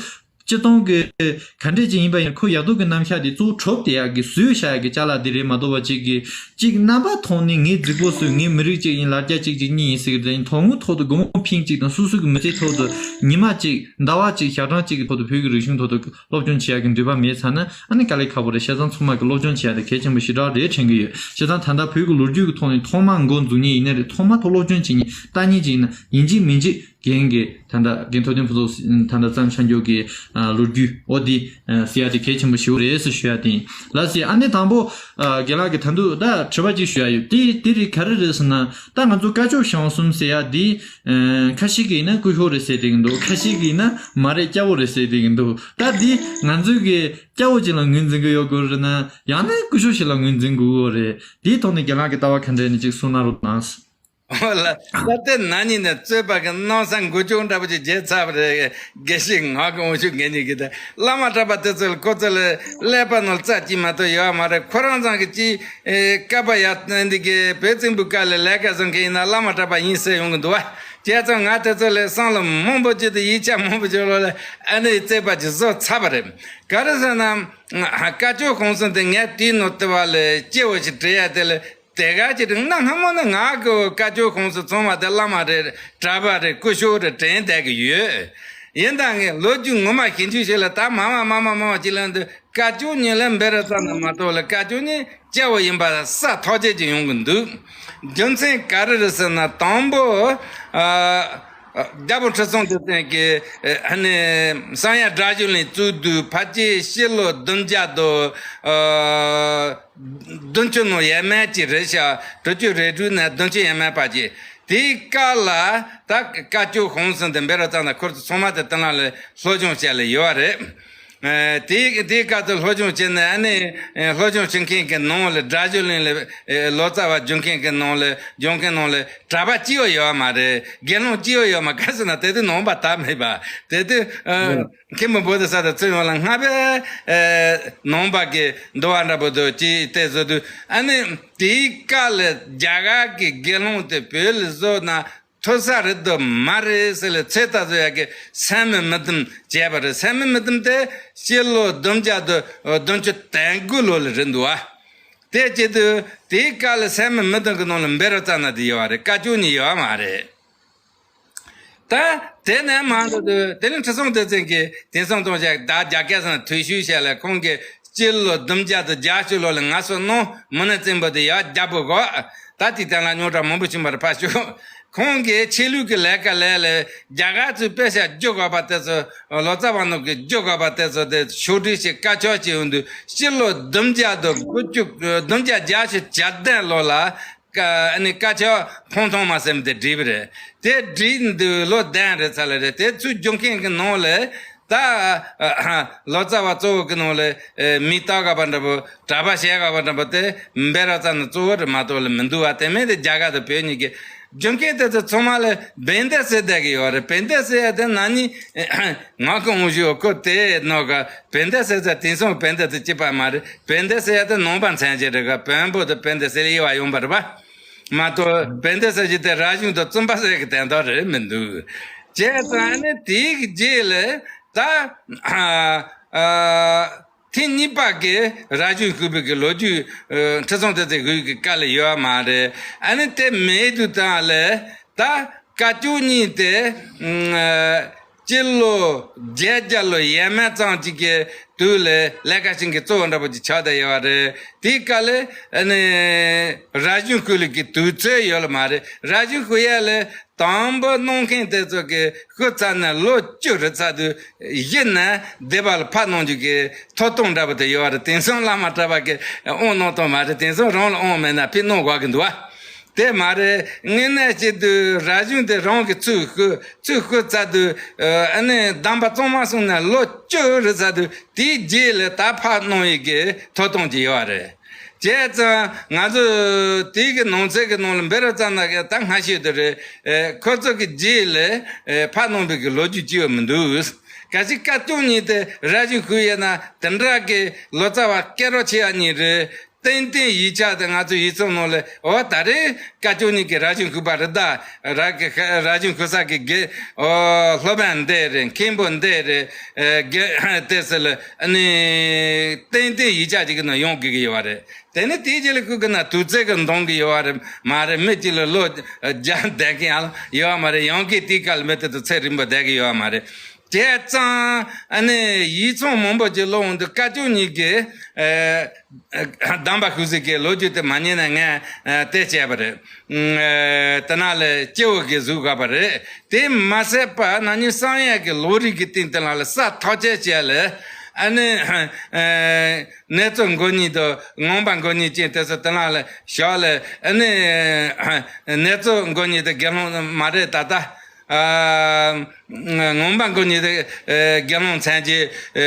སྤྱིར་བཏང་གི་ག་འདྲས་ཅིག་ཡིན་པ་ཡིན་ན་ཁོ་ཡག་སྡུག་གི་རྣམ་གཞག་དེ་གཙོ་བོ་གྲུབ་བསྡད་ཡག་གི་བཟོས་བཞག་ཡག་གི་ཅ་ལག་དེ་རེད་མ་གཏོགས་པ་ཅིག་གི་ཅིག་རྣམ་པ་མཐོང་ནས་ངའི་རྫིག་པོ་བཟོས། ངའི་མི་རིགས་ཅིག་ཡིན། ལ་རྒྱ་གཅིག་གཅིག་གཉིས་ཡིན་ཟེར་གི་དེ་ཡིན། དོན་དངོས་ཐོག་ཏུ་སྒོར་མོ་ཕིང་གཅིག་དང་སོ་སོ་གི་མི་ཚེའི་ཐོག་ཏུ་ཉི་མ་གཅིག་ཟླ་བ་གཅིག་ཞག་གྲངས་གཅིག་གི་ཐོག་ཏུ་བོད་ཀྱི་རིག་གཞུང་ཐོག་ཏུ་སློབ་སྦྱོང་བྱེད་ཡག་གི་འདོད་པ་མེད་ཚར་ན་ཨ་ནི་དཀའ་ལས་ཁག་པོ་རེད། བྱས་ཙང་ཚང་མ་གི་སློབ་སྦྱོང་བྱེད་ཡག་དེ་གལ་ཆེན་པོ་ཞེ་དྲག་རེད་དྲན་གི་ཡོད། བྱས་ཙང་ད་ལྟ་བོད་ཀྱི་ལོ་རྒྱུས་ཀྱི་ཐོག་ནས་ཐོག་མར་འགོ་འཛུགས་མཁན་ཡིན་ན་རེད། ཐོག་མ་ཐོག་སློབ་སྦྱོང་བྱེད་མཁན་ལྟ་མཁན་ཅིག་ཡིན་ན་ཡིན་གཅིག་མིན་གཅིག་རྒན་གྱི་ད་ལྟ་རྒན་ཐུབ་བསྟན་ཕུན་ཚོགས་ད་ལྟ་བརྩམས་ཆགས་རྒྱུ་གི་ལོ་རྒྱུས་འོ་འདི་ཟེར་ཡ་དེ་གལ་ཆེན་པོ་ཞེ་པོ་རེད་ཟེར་ཞུ་ཡ་དེ་ཡིན། ལགས་སེ། ཨ་ནི་དང་པོ་རྒན་ལགས་ཀྱིས་ད་དུང་ད་དྲི་བ་ཅིག་ཞུ་ཡ་ཡོད། དེ་དེ་རིགས་ག་རེ་རེད་ཟེར་ན་ད་ང་ཚོ་སྐ་ཅོག་ཞང་གསུམ་ཟེར་ཡ་དེ་ཁ་ཤས་ཀྱིས་ཡིན་ན་སྐུ་ཞབས་རེད་ཟེར་བསྡད་ཀྱི་འདུག་ཁ་ཤས་ཀྱིས་ཡིན་ན་མ་རེད་སྐྱ་བོ་རེད་ཟེར་བསྡད་ཀྱི་འདུག་ད་འདི་ང་ཚོའི་གི་སྐྱ་བོ་ཅིག་ལ་ངོས་འཛིན་གྱི་ཡོད་དགོས་རེད་ན་ཡང་ན་སྐུ་ཞབས་ཞིག་ལ་ངོས་འཛིན་དགོས་ཀྱི་ཡོད་རེད། དེའི་ཐོག་ནས་རྒན་ལགས་ཀྱི་ལྟ་བ་ག་འདྲ་ཡིན་ན་ཅིག་གསུང་གནང་རོགས་གནང་། ཨོ་ལ། ད་ལྟའི་ན་ནིང་ནས་རྩོད་པ་གི་གནམ་ས་འགུལ་སྐྱོད་འདྲ་པོ་ཅིག་བྱས་ཚར་བ་རེད། དགེ་བཤེས་ངག་གི་དབང་ཕྱུག་ངེད་གཉིས་ཀྱིས་ད་བླ་མ་གྲྭ་པ་དེ་ཚོ་ལ་ཁོ་ཚོ་ལ་ཀླད་པ་ནང་རྩ་གཅིག་མ་གཏོགས་ཡོད་མ་རེད། ཁོ་རང་ཚང་གི་ཅིག་ཨེ་བསྐལ་པ་ཡར་འདི་གི་བོད་བཙན་པོའི་སྐབས་ལ་ལས་ཀ་བཟོ་མཁན་ཡིན་ན་བླ་མ་གྲྭ་པ་ཡིན་ཟེར་ཡོང་གི་འདུག་བ། བྱས་ཙང་ང་དེ་ཚོ་ལ་བསམ་བློ་མང་པོ་ཅིག་དང་ཡིག་ཆ་མང་པོ་ཅིག་ལོག་ལ་ཨ་ནི་རྩོད་པ་ཅིག་བཟོ་ཚར་བ་རེད། ག་རེ་ཟེར་ན་སྐ་ཅོག་ཞང་གསུམ་དེ་ངས་དེའི་ནང་ལྟ་བ་ལ་སྐྱེ་བོ་ཞིག་བྲིས་ཡ་དེ་ལ། དེ་ག་ཅིག་རིང་ན་སྔ་མོ་ནས་ང་གི་བཀའ་ཆོས་ཁོངས་སུ་ཚང་མ་དེ་བླ་མ་རེད། གྲྭ་པ་རེད། སྐུ་ཞབས་རེད། དྲན་བསྡད་ཀྱི་ཡོད། ཡིན་ད་ངས་ལོ་རྒྱུས་ངོ་མ་ཞིབ་འཇུག་བྱས་ལ་ད་མ་མ་མ་མ་མ་མ་ཅིག་ལ་འདི་བཀའ་ཆོས་ཉིད་ལ་འབད་ར་ཙམ་ན་མ་གཏོགས་ལ་བཀའ་ཆོས་ཉིད་སྐྱ་བོ་ཡིན་པ་ས་ཐག་ཆོད་ཅིག་ཡོང་གི་འདུག་རྒྱུ་མཚན་ག་རེ་རེད་ཟེར་ན། དང་པོ། ཨ། རྒྱལ་པོ་ཁྲི་སྲོང་ལྡེ་བཙན་གྱིས་ཨ་ནི་བསམ་ཡས་སྒྲ་བསྒྱུར་གླིང་བཙུགས་དུས་ཕལ་ཆེར་ཕྱི་ལོ་བདུན་བརྒྱ་དང་། ཨ། བདུན་ཅུ་ནང་ཡས་མས་ཅིག་རེད་ཤག་དྲུག་ཅུ་རེ་དྲུག་ནས་བདུན་ཅུ་ཡས་མས་བར་ཅིག་དེའི་སྐབས་ལ་ད་བཀའ་ཆོས་ཁོངས་སུ་འདི་འབད་ར་ཙམ་ན་ཁོ་ཚོ་ཚང་མ་དེ་དེ་ན་ལ་སློབ་སྦྱོང་བྱས་ལ་ཡོད་པ་རེད། ཨ། དེའི་དེའི་སྐབས་དུ་སློབ་སྦྱོང་བྱས་ནས་ཨ་ནི་ཨ་སློབ་སྦྱོང་བྱེད་མཁན་གྱི་ནང་ལ་སྒྲ་བསྒྱུར་གླིང་ལ་ཨ་ལོ་ཙཱ་བ་སྦྱོང་མཁན་གྱི་ནང་ལ་སྦྱོང་མཁན་ནང་ལ་གྲྭ་པ་གཅིག་པོ་ཡོད་པ་མ་རེད། དགེ་སློང་གཅིག་པོ་ཡོད་པ་མ་ག་ཟེར་ན་དེ་དུས་ནང་པ་དར་མེད་པ་དེ་དུས་ཨ་ཨ་མཁན་པོ་བོ་དྷི་ས་ཏྭ་ཚུར་ཡོང་ལ་སྔ་པའི་ཨ་ནང་པ་གི་འདུལ་བ་འདྲ་པོ་དུ་ཅིག་བལྟས་བཟོ་དུས་ཨ་ནི་དེའི་སྐབས་ལ་རྒྱ་གར་གྱི་དགེ་སློང་དེ་བོད་ལ་བཟོ་ན་ཐོས་ས་རེད་དོ་མ་རེད་ཟེར་ལ་ཚོད་ལྟ་བཟོ་ཡག་གི་སད་མི་མི་དུམ་བྱས་པ་རེད། སད་མི་མི་དུམ་དེ་ཕྱི་ལོ་བདུན་བརྒྱ་དང་བདུན་ཅུ་དོན་དགུ་ལོ་ལ་རེད་འདུག་བ། དེ་བྱེད་དུས་དེའི་སྐབས་ལ་སད་མི་མི་དུམ་གི་ནང་ལ་འབད་ར་ཙམ་ན་དེ་ཡོད་པ་རེད། བཀའ་ཆོས་ཉིད་ཡོད་པ་མ་རེད། ད་དེ་ནས་མ་འགྲོ་དུས་དེ་ནས་ཁྲི་སྲོང་ལྡེ་བཙན་གྱིས་དེང་སང་གཏོང་བྱས་ད་རྒྱ་སྐད་ཟེར་ན་ཐོས་བཤུས་བྱས་ལ་ཁོང་གིས་སྤྱི་ལོ་བདུན་བརྒྱ་དང་བརྒྱད་ཅུ་ལོ་ལ་ངལ་གསོ་གནང་། མུ་ནེ་བཙན་པོ་དེ་ཡར་རྒྱལ་པོ་གོ། ད་དེ་དེ་ལ་རྙོག་དྲ་མང་པོ་ཕྱིན་པ་རེད་ཕ་ཤོད། ཁོང་གིས་ཆོས་ལུགས་ཀྱི་ལས་ཀ་ལས་ལས་རྒྱ་གར་ཚོའི་དཔེ་ཆ་བསྒྱུར་དགོས་པ་དེ་ཚོ་ལོ་ཙཱ་བ་རྣམས་ཀྱིས་བསྒྱུར་དགོས་པ་དེ་ཚོ་དེ་ཕྱོགས་སྒྲིག་བྱས་བཀའ་ཆོས་བྱས་ཡོང་དུས་སྤྱི་ལོ་བདུན་བརྒྱ་དང་དགུ་བཅུ་བདུན་བརྒྱ་བརྒྱད་ཅུ་གྱ་བདུན་ལོ་ལ། ཀ་ཨ་ནི་བཀའ་ཆོས་འཕང་ཐང་མ་ཟེར་མི་དེ་བསྒྲིགས་པ་རེད། དེ་བསྒྲིགས་འདུག་ལོ་བདུན་རེ་ཚར་ལ་རེད། དེ་ཚུར་སྦྱོང་མཁན་གྱི་ནང་ལ་ད་ལོ་ཙཱ་བ་གཙོ་བོ་གི་ནང་ལ་མིང་བཏགས་དགོས་པ་འདྲ་པོ་གྲྭ་པ་བྱེད་དགོས་པ་འདྲ་པོ་དེ་འབད་ར་ཙམ་ན་གཙོ་བོ་རེད་མ་གཏོགས་ལ་མི་འདུག་བ། དེ་མིན་དེ་རྒྱ་གར་དང་བོད་གཉིས་ཀྱི་སྦྱོང་མཁན་དེ་ཚོ་ཚང་མ་ལ་བན་དེ་ཟེར་བསྡད་ཀྱི་ཡོད་རེད། བན་དེ་ཟེར་ཡ་དེ་ན་ནི། ང་གི་འོང་ཞུ་ཁོ་དེ་ནོ་ག་བན་དེ་ཟེར་ཚ་དེང་སང་བན་དེ་དེ་གཅིག་པ་མ་རེད། བན་དེ་ཟེར་ཡ་དེ་ནང་པ་མཚན་གྱི་རེད་ག་བོན་པོ་དེ་བན་དེ་ཟེར་ཡི་བ་ཡོང་པ་རེད་པ། མ་གཏོགས་བན་དེ་ཟེར་གྱི་དེ་ར་གཞུང་དང་བཙུན་པ་ཟེར་གི་དན་དོ་རེད་མི་འདུག་བྱས་ཙང་ནི་དེའི་གི་རྗེས་ལ་ད་ཨ་ཨ་ཐེངས་གཉིས་པ་གི་ར་གཞུང་ཞུས་པའི་གི་ལོ་རྒྱུས་ཨ་ཁྲི་སྲོང་ལྡེ་བཙན་ཞུས་གི་སྐབས་ལ་ཡོད་མ་རེད། ཨ་ནི་དེ་མེད་དུས་ད་ལ། ད་བཀའ་བཅུ་གཉིས་དེ་ཨ་སྤྱི་ལོ་བརྒྱད་བརྒྱ་ལོ་ཡས་མས་ཙམ་ཅིག་གི་དུས་ལ་ལས་ཀ་བྱེད་མཁན་གཙོ་བོ་འདྲ་པོ་ཅིག་ཆགས་བསྡད་ཡོད་པ་རེད། དེའི་སྐབས་ལ་ཨ་ནི་ར་གཞུང་ཞུ་ལུགས་ཀྱི་དུས་ཚོད་ཡོད་ལ་མ་རེད། ར་གཞུང་ཞུ་ཡ་ལ་དང་པོ་གནང་མཁན་དེ་ཚོ་གི་ཞུ་ཚར་ནས་ལོ་བཅུ་རེ་ཚར་དུས་གཞི་ནས་སྡེ་པ་ལ་ཕར་གནང་རྒྱུ་གི་ཐོབ་ཐང་འདྲ་པོ་དེ་ཡོད་པ་རེད། དེང་སང་བླ་མ་གྲྭ་པ་གི་དབང་གནང་ཐོབ་མ་རེད། དེང་སང་རང་ལ་དབང་མེད་ན་ཕར་གནང་དགོས་ཀྱི་འདུག་བ། དེ་མ་རེད། དངོས་གནས་བྱེད་དུས་ར་གཞུང་དེ་རང་གི་ཚུར་ཞུ་ཚུར་ཞུ་ཚར་དུས་ཨ་ནི་གདམས་པ་གཙང་མ་སོང་ནས་ལོ་བཅུ་རེ་ཚར་དུས་དེའི་རྗེས་ལ་ད་ཕར་གནང་ཡི་གི་ཐོབ་ཐང་ཅིག་ཡོད་པ་རེད། བྱས་ཙང་ང་ཚོ་དེའི་གི་ནང་ཚན་གི་ནང་ལ་འབད་ར་ཙམ་ན་གི་ད་སྔ་ཤོས་དེ་རེད། ཨེ་ཁོ་ཚོ་གི་རྗེས་ལ་ཨེ་ཕར་གནང་བའི་གི་ལོ་རྒྱུས་ཅིག་ཡོད་མི་འདུག་གལ་སྲིད་བཀའ་བཅུ་གཉིས་དེ་ར་གཞུང་ཞུ་ཡས་ན་དེ་འདྲ་གི་ལོ་ཙཱ་བ་སྐད་གྲགས་ཆེ་བ་གཉིས་རེད། ཏན་ཏན་ཡིག་ཆ་དེ་ང་ཚོ་ཡིག་ཚང་ནང་ལ་འོ་ད་རེས་བཀའ་བཅུ་གཉིས་ཀྱི་ར་གཞུང་ཞུས་པ་རེད་ད། ར་གི་ར་གཞུང་ཞུ་ས་གི་དགེ་འོ་སློབ་དཔོན་འདི་རེད། མཁན་པོ་འདི་རེད། ཨེ་དགེ་དེ་ཟེར་ལ་ཨ་ནི་ཏན་ཏན་ཡིག་ཆ་ཅིག་གི་ནང་ཡོང་དགོས་ཀྱི་ཡོད་པ་རེད། དེ་ནི་དེའི་རྗེས་ལ་ཁོ་གི་ན་དུས་ཚོད་ཀྱི་འདང་གི་ཡོད་པ་རེད་མ་རེད། མི་གཅིག་ལ་ལོ་བརྒྱ་བསྡད་མཁན་ཡང་ཡོད་པ་མ་རེད། ཡང་གི་དེའི་སྐབས་ལ་མི་དེ་ཚོ་ཚད་རིང་པོ་བསྡད་ཀྱི་ཡོད་པ་མ་རེད། བྱས་ཙང་ཨ་ནི་ཡིག་ཚང་མང་པོ་ཅིག་ཀློག་འོང་དུས་བཀའ་བཅུ་གཉིས་ཀྱི་ཨ་གདམས་པ་ཞུ་ས་གི་ལོ་རྒྱུས་དེ་མ་ཉན་ན་ངས་ཨ་དེ་བྱས་པ་རེད། ཨ་དེ་ན་ལ་སྐྱེ་བོ་གི་གཟུགས་དགོས་པ་རེད། དེ་མ་ཟད་པ་ན་ནིང་བསམ་ཡས་ཀྱི་ལོ་རིམ་གྱི་སྟེང་དེ་ལ་ལ་ས་ཐག་བཅད་བྱས་ལ་ཨ་ནི་ཨ་ནེ་ཙོ་མགོ་གཉིས་དང་ངང་པ་མགོ་གཉིས་ཅན་དེ་ཚོ་དེ་ན་ལ་བཞག་ལ་ཨ་ནི་ནེ་ཙོ་མགོ་གཉིས་དེ་དགེ་སློང་མ་རེད་ད་ལྟ། ཨ་ངང་པ་མགོ་གཉིས་དེ་ཨ་དགེ་སློང་མཚན་གྱི་ཨ་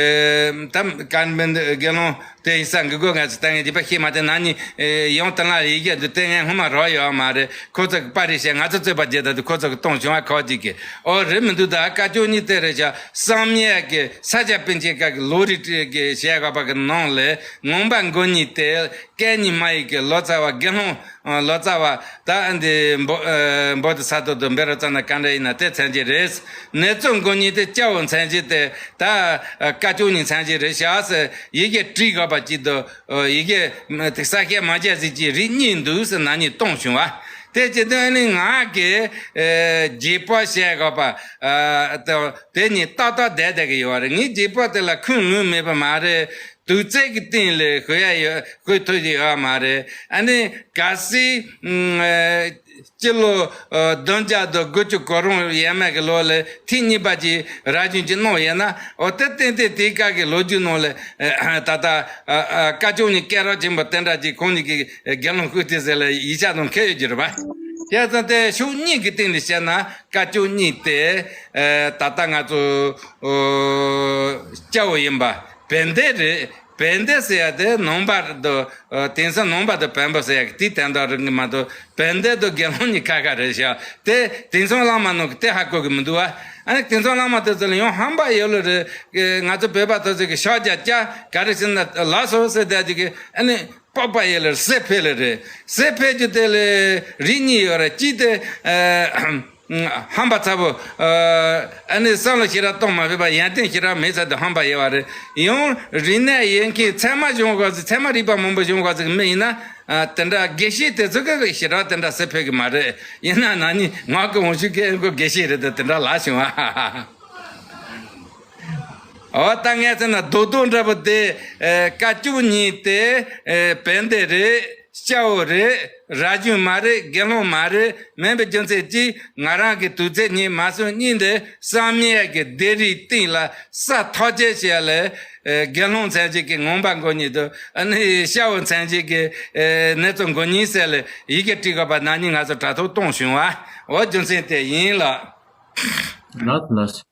ད་ཀན་མིན་དགེ་སློང་དེ་ཡིན་ས་འགི་དགོས། ང་ཚོ་ད་ངས་རིག་པ་ཤེས་མ་དེ་ན་ནི་ཨ་ཡང་དེ་ན་ལ་ཡི་གེ་འདི་དེ་ངས་སྔོན་མ་རག་ཡོད་མ་རེད། ཁོ་ཚོ་གི་པར་རིས་བྱས་ང་ཚོ་རྩོད་པ་བརྒྱབ་ད་དུ་ཁོ་ཚོ་གི་གཏོང་བྱུང་བ་ཁག་ཅིག་གི་ཨོ་རེད་མི་འདུག་ད་བཀའ་བཅུ་གཉིས་དེ་རེད་བྱ་བསམ་ཡས་ཀྱི་ས་སྐྱ་པཎ་ཆེན་བཀའ་གི་ལོ་རིམ་བྱས་དགོས་པ་གི་ནང་ལས་ངང་པ་མགོ་གཉིས་དེ། སྐད་གཉིས་མ་ཡིག་གི་ལོ་ཙཱ་བ་དགེ་སློང་ལོ་ཙཱ་བ་ད་འདི་འབོ་ཨ་འབོ་དྷི་ས་ཏྭ་དུ་འབད་ར་ཙམ་ན་ག་འདྲ་ཡིན་ན་དེ་མཚན་གྱི་རེད། ནེ་ཙོ་མགོ་གཉིས་དེ་སྐྱ་བོ་མཚན་གཞི་དེ་ད་ཀ་ཅོ་གཉིས་མཚན་གཞི་རེད་ཤག་ཟེར་ཡི་གེ་བྲིས་དགོས་པ་ཅིག་འདུག་ཡི་གེ་ས་སྐྱ་མ་རྒྱ་ཟིག་གི་རིགས་གཉིས་འདུག་ཟེར་ན་ནི་གཏོང་བྱུང་བ། དེ་བྱེད་དུས་ཨ་ནི་ང་གི་རྗེས་དཔག་བྱེད་དགོས་པ་དེ་ནི་ཏག་ཏག་བསྡད་བསྡད་ཀྱི་ཡོད་རེད། ངའི་རྗེས་དཔག་དེ་ལ་ཁུངས་ལུང་མེད་པ་མ་རེད། དུས་ཚོད་ཀྱི་སྟེང་ལ་ཤོད་ཡ་ཡོད། ཤོད་ཐུབ་ཀྱི་ཡོད་མ་རེད། ཨ་ནི་གལ་སྲིད་སྤྱི་ལོ་བདུན་བརྒྱ་དང་དགུ་བཅུ་གོ་རུང་ཡས་མས་ཀྱི་ལོ་ལ་ཐེངས་གཉིས་པ་ཅིག་ར་ཇུན་གྱི་གནང་ཡོད་ན། འོ་དེ་ཏན་ཏན་དེའི་སྐབས་ཀྱི་ལོ་རྒྱུས་ནང་ལ་ད་ལྟ་ཀ་ཅོ་གཉིས་སྐད་གྲགས་ཆེན་པོ་དེ་འདྲ་ཅིག་ཁོང་གཉིས་ཀྱིས་དགེ་སློང་བསྐོས་ཏེ་ཟེར་ལ་ཡིག་ཆ་ནང་འཁོད་ཡོད་ཀྱི་རེད་པ། བྱས་ཙང་དེ་ཕྱོགས་གཉིས་ཀྱི་སྟེང་ནས་བཤད་ན་ཀ་ཅོ་གཉིས་དེ་ད་ལྟ་ང་ཚོ་སྐྱ་བོ་ཡིན་པ་བན་དེ་རེད། བན་དེ་ཟེར་ཡ་དེ་ནང་པ་དང་། དེང་སང་ནང་པ་དང་བོན་པོ་ཟེར་ཡ་གི་དེའི་དོན་དག་རེད་གི་མ་གཏོགས་བན་དེ་དང་དགེ་སློང་གཉིས་ཁ་ཁ་རེད་ཤག་དེ་དེང་སང་བླ་མ་ནང་གི་དེ་ཧ་གོ་གི་མི་འདུག་བ། ཨ་ནི་དེང་སང་བླ་མ་དེ་ཚོ་ལ་ཡང་ཧམ་པ་ཡོད་ལ་རེད། ང་ཚོ་བོད་པ་དེ་ཚོ་གི་ཕྱག་རྒྱ་བཅག་ག་རེ་ཟེར་ན་ལགས་སོ་ཟེར་བསྡད་ཀྱི་ཨ་ནི་པགས་པ་ཡོད་ལ་ཟས་ཕུད་ལ་རེད། ཟས་ཕུད་རྒྱུ་དེ་ལ་རིགས་གཉིས་ཡོད་རེད། གཅིག་དེ་ཧམ་པ་ཚ་པོ། ཨ་ནི་བསམ་བློ་ཞེ་དྲག་གཏོང་མ་ཕོད་པ་ཡོན་ཏན་ཞེ་དྲག་མེད་ཚད་དུ་ཧམ་པ་ཡོད་པ་རེད། ཡང་རིག་གནས་ཡོད་མཁན་ཚད་མ་སྦྱོང་དགོས་ཚེ་ཚད་མ་རིག་པ་མང་པོ་སྦྱོང་དགོས་ཚེ་མི་ཡིན་ན། དེ་འདྲ་དགེ་བཤེས་དེ་ཚོ་གི་ཞེ་དྲག་དེ་འདྲ་ཟས་ཕོད་ཀྱི་མ་རེད། ཡིན་ན་ན་ནི་ངག་གི་འོང་ཤུགས་ཀྱི་ཨེ་ཁོ་དགེ་བཤེས་རེད་དེ་དེ་འདྲ་ལབ་བྱུང་བ། འོ་ད་ངས་ཟེར་ན་རྡོག་རྡོག་འདྲ་པོ་དེ་ཀ་ཅོ་གཉིས་དེ་བན་དེ་རེད། སྐྱ་བོ་རེད། ར་ཇུན་མ་རེད། དགེ་སློང་མ་རེད། མིན་པའི་རྒྱུ་མཚན་གཅིག་ང་རང་གི་དུས་ཚོད་གཉིས་མ་སོང་གཉིས་འདི་བསམ་ཡས་ཀྱི་སྡེ་རིགས་སྟེང་ལ་ས་ཐག་བཅད་བྱས་ལ་དགེ་སློང་མཚན་བྱེད་ཀྱི་ངང་པ་མགོ་གཉིས་དང་ཨ་ནི་སྐྱ་བོ་མཚན་བྱེད་ཀྱི་ནེ་ཙོ་མགོ་གཉིས་ཟེར་ལ་ཡི་གེ་བྲིས་དགོས་པ་ན་ནི་ང་ཚོ་དྲ་ཐོག་གཏོང་བྱུང་བ། འོ་རྒྱུ་མཚན་དེ་ཡིན་ལགས། ལགས་ལགས།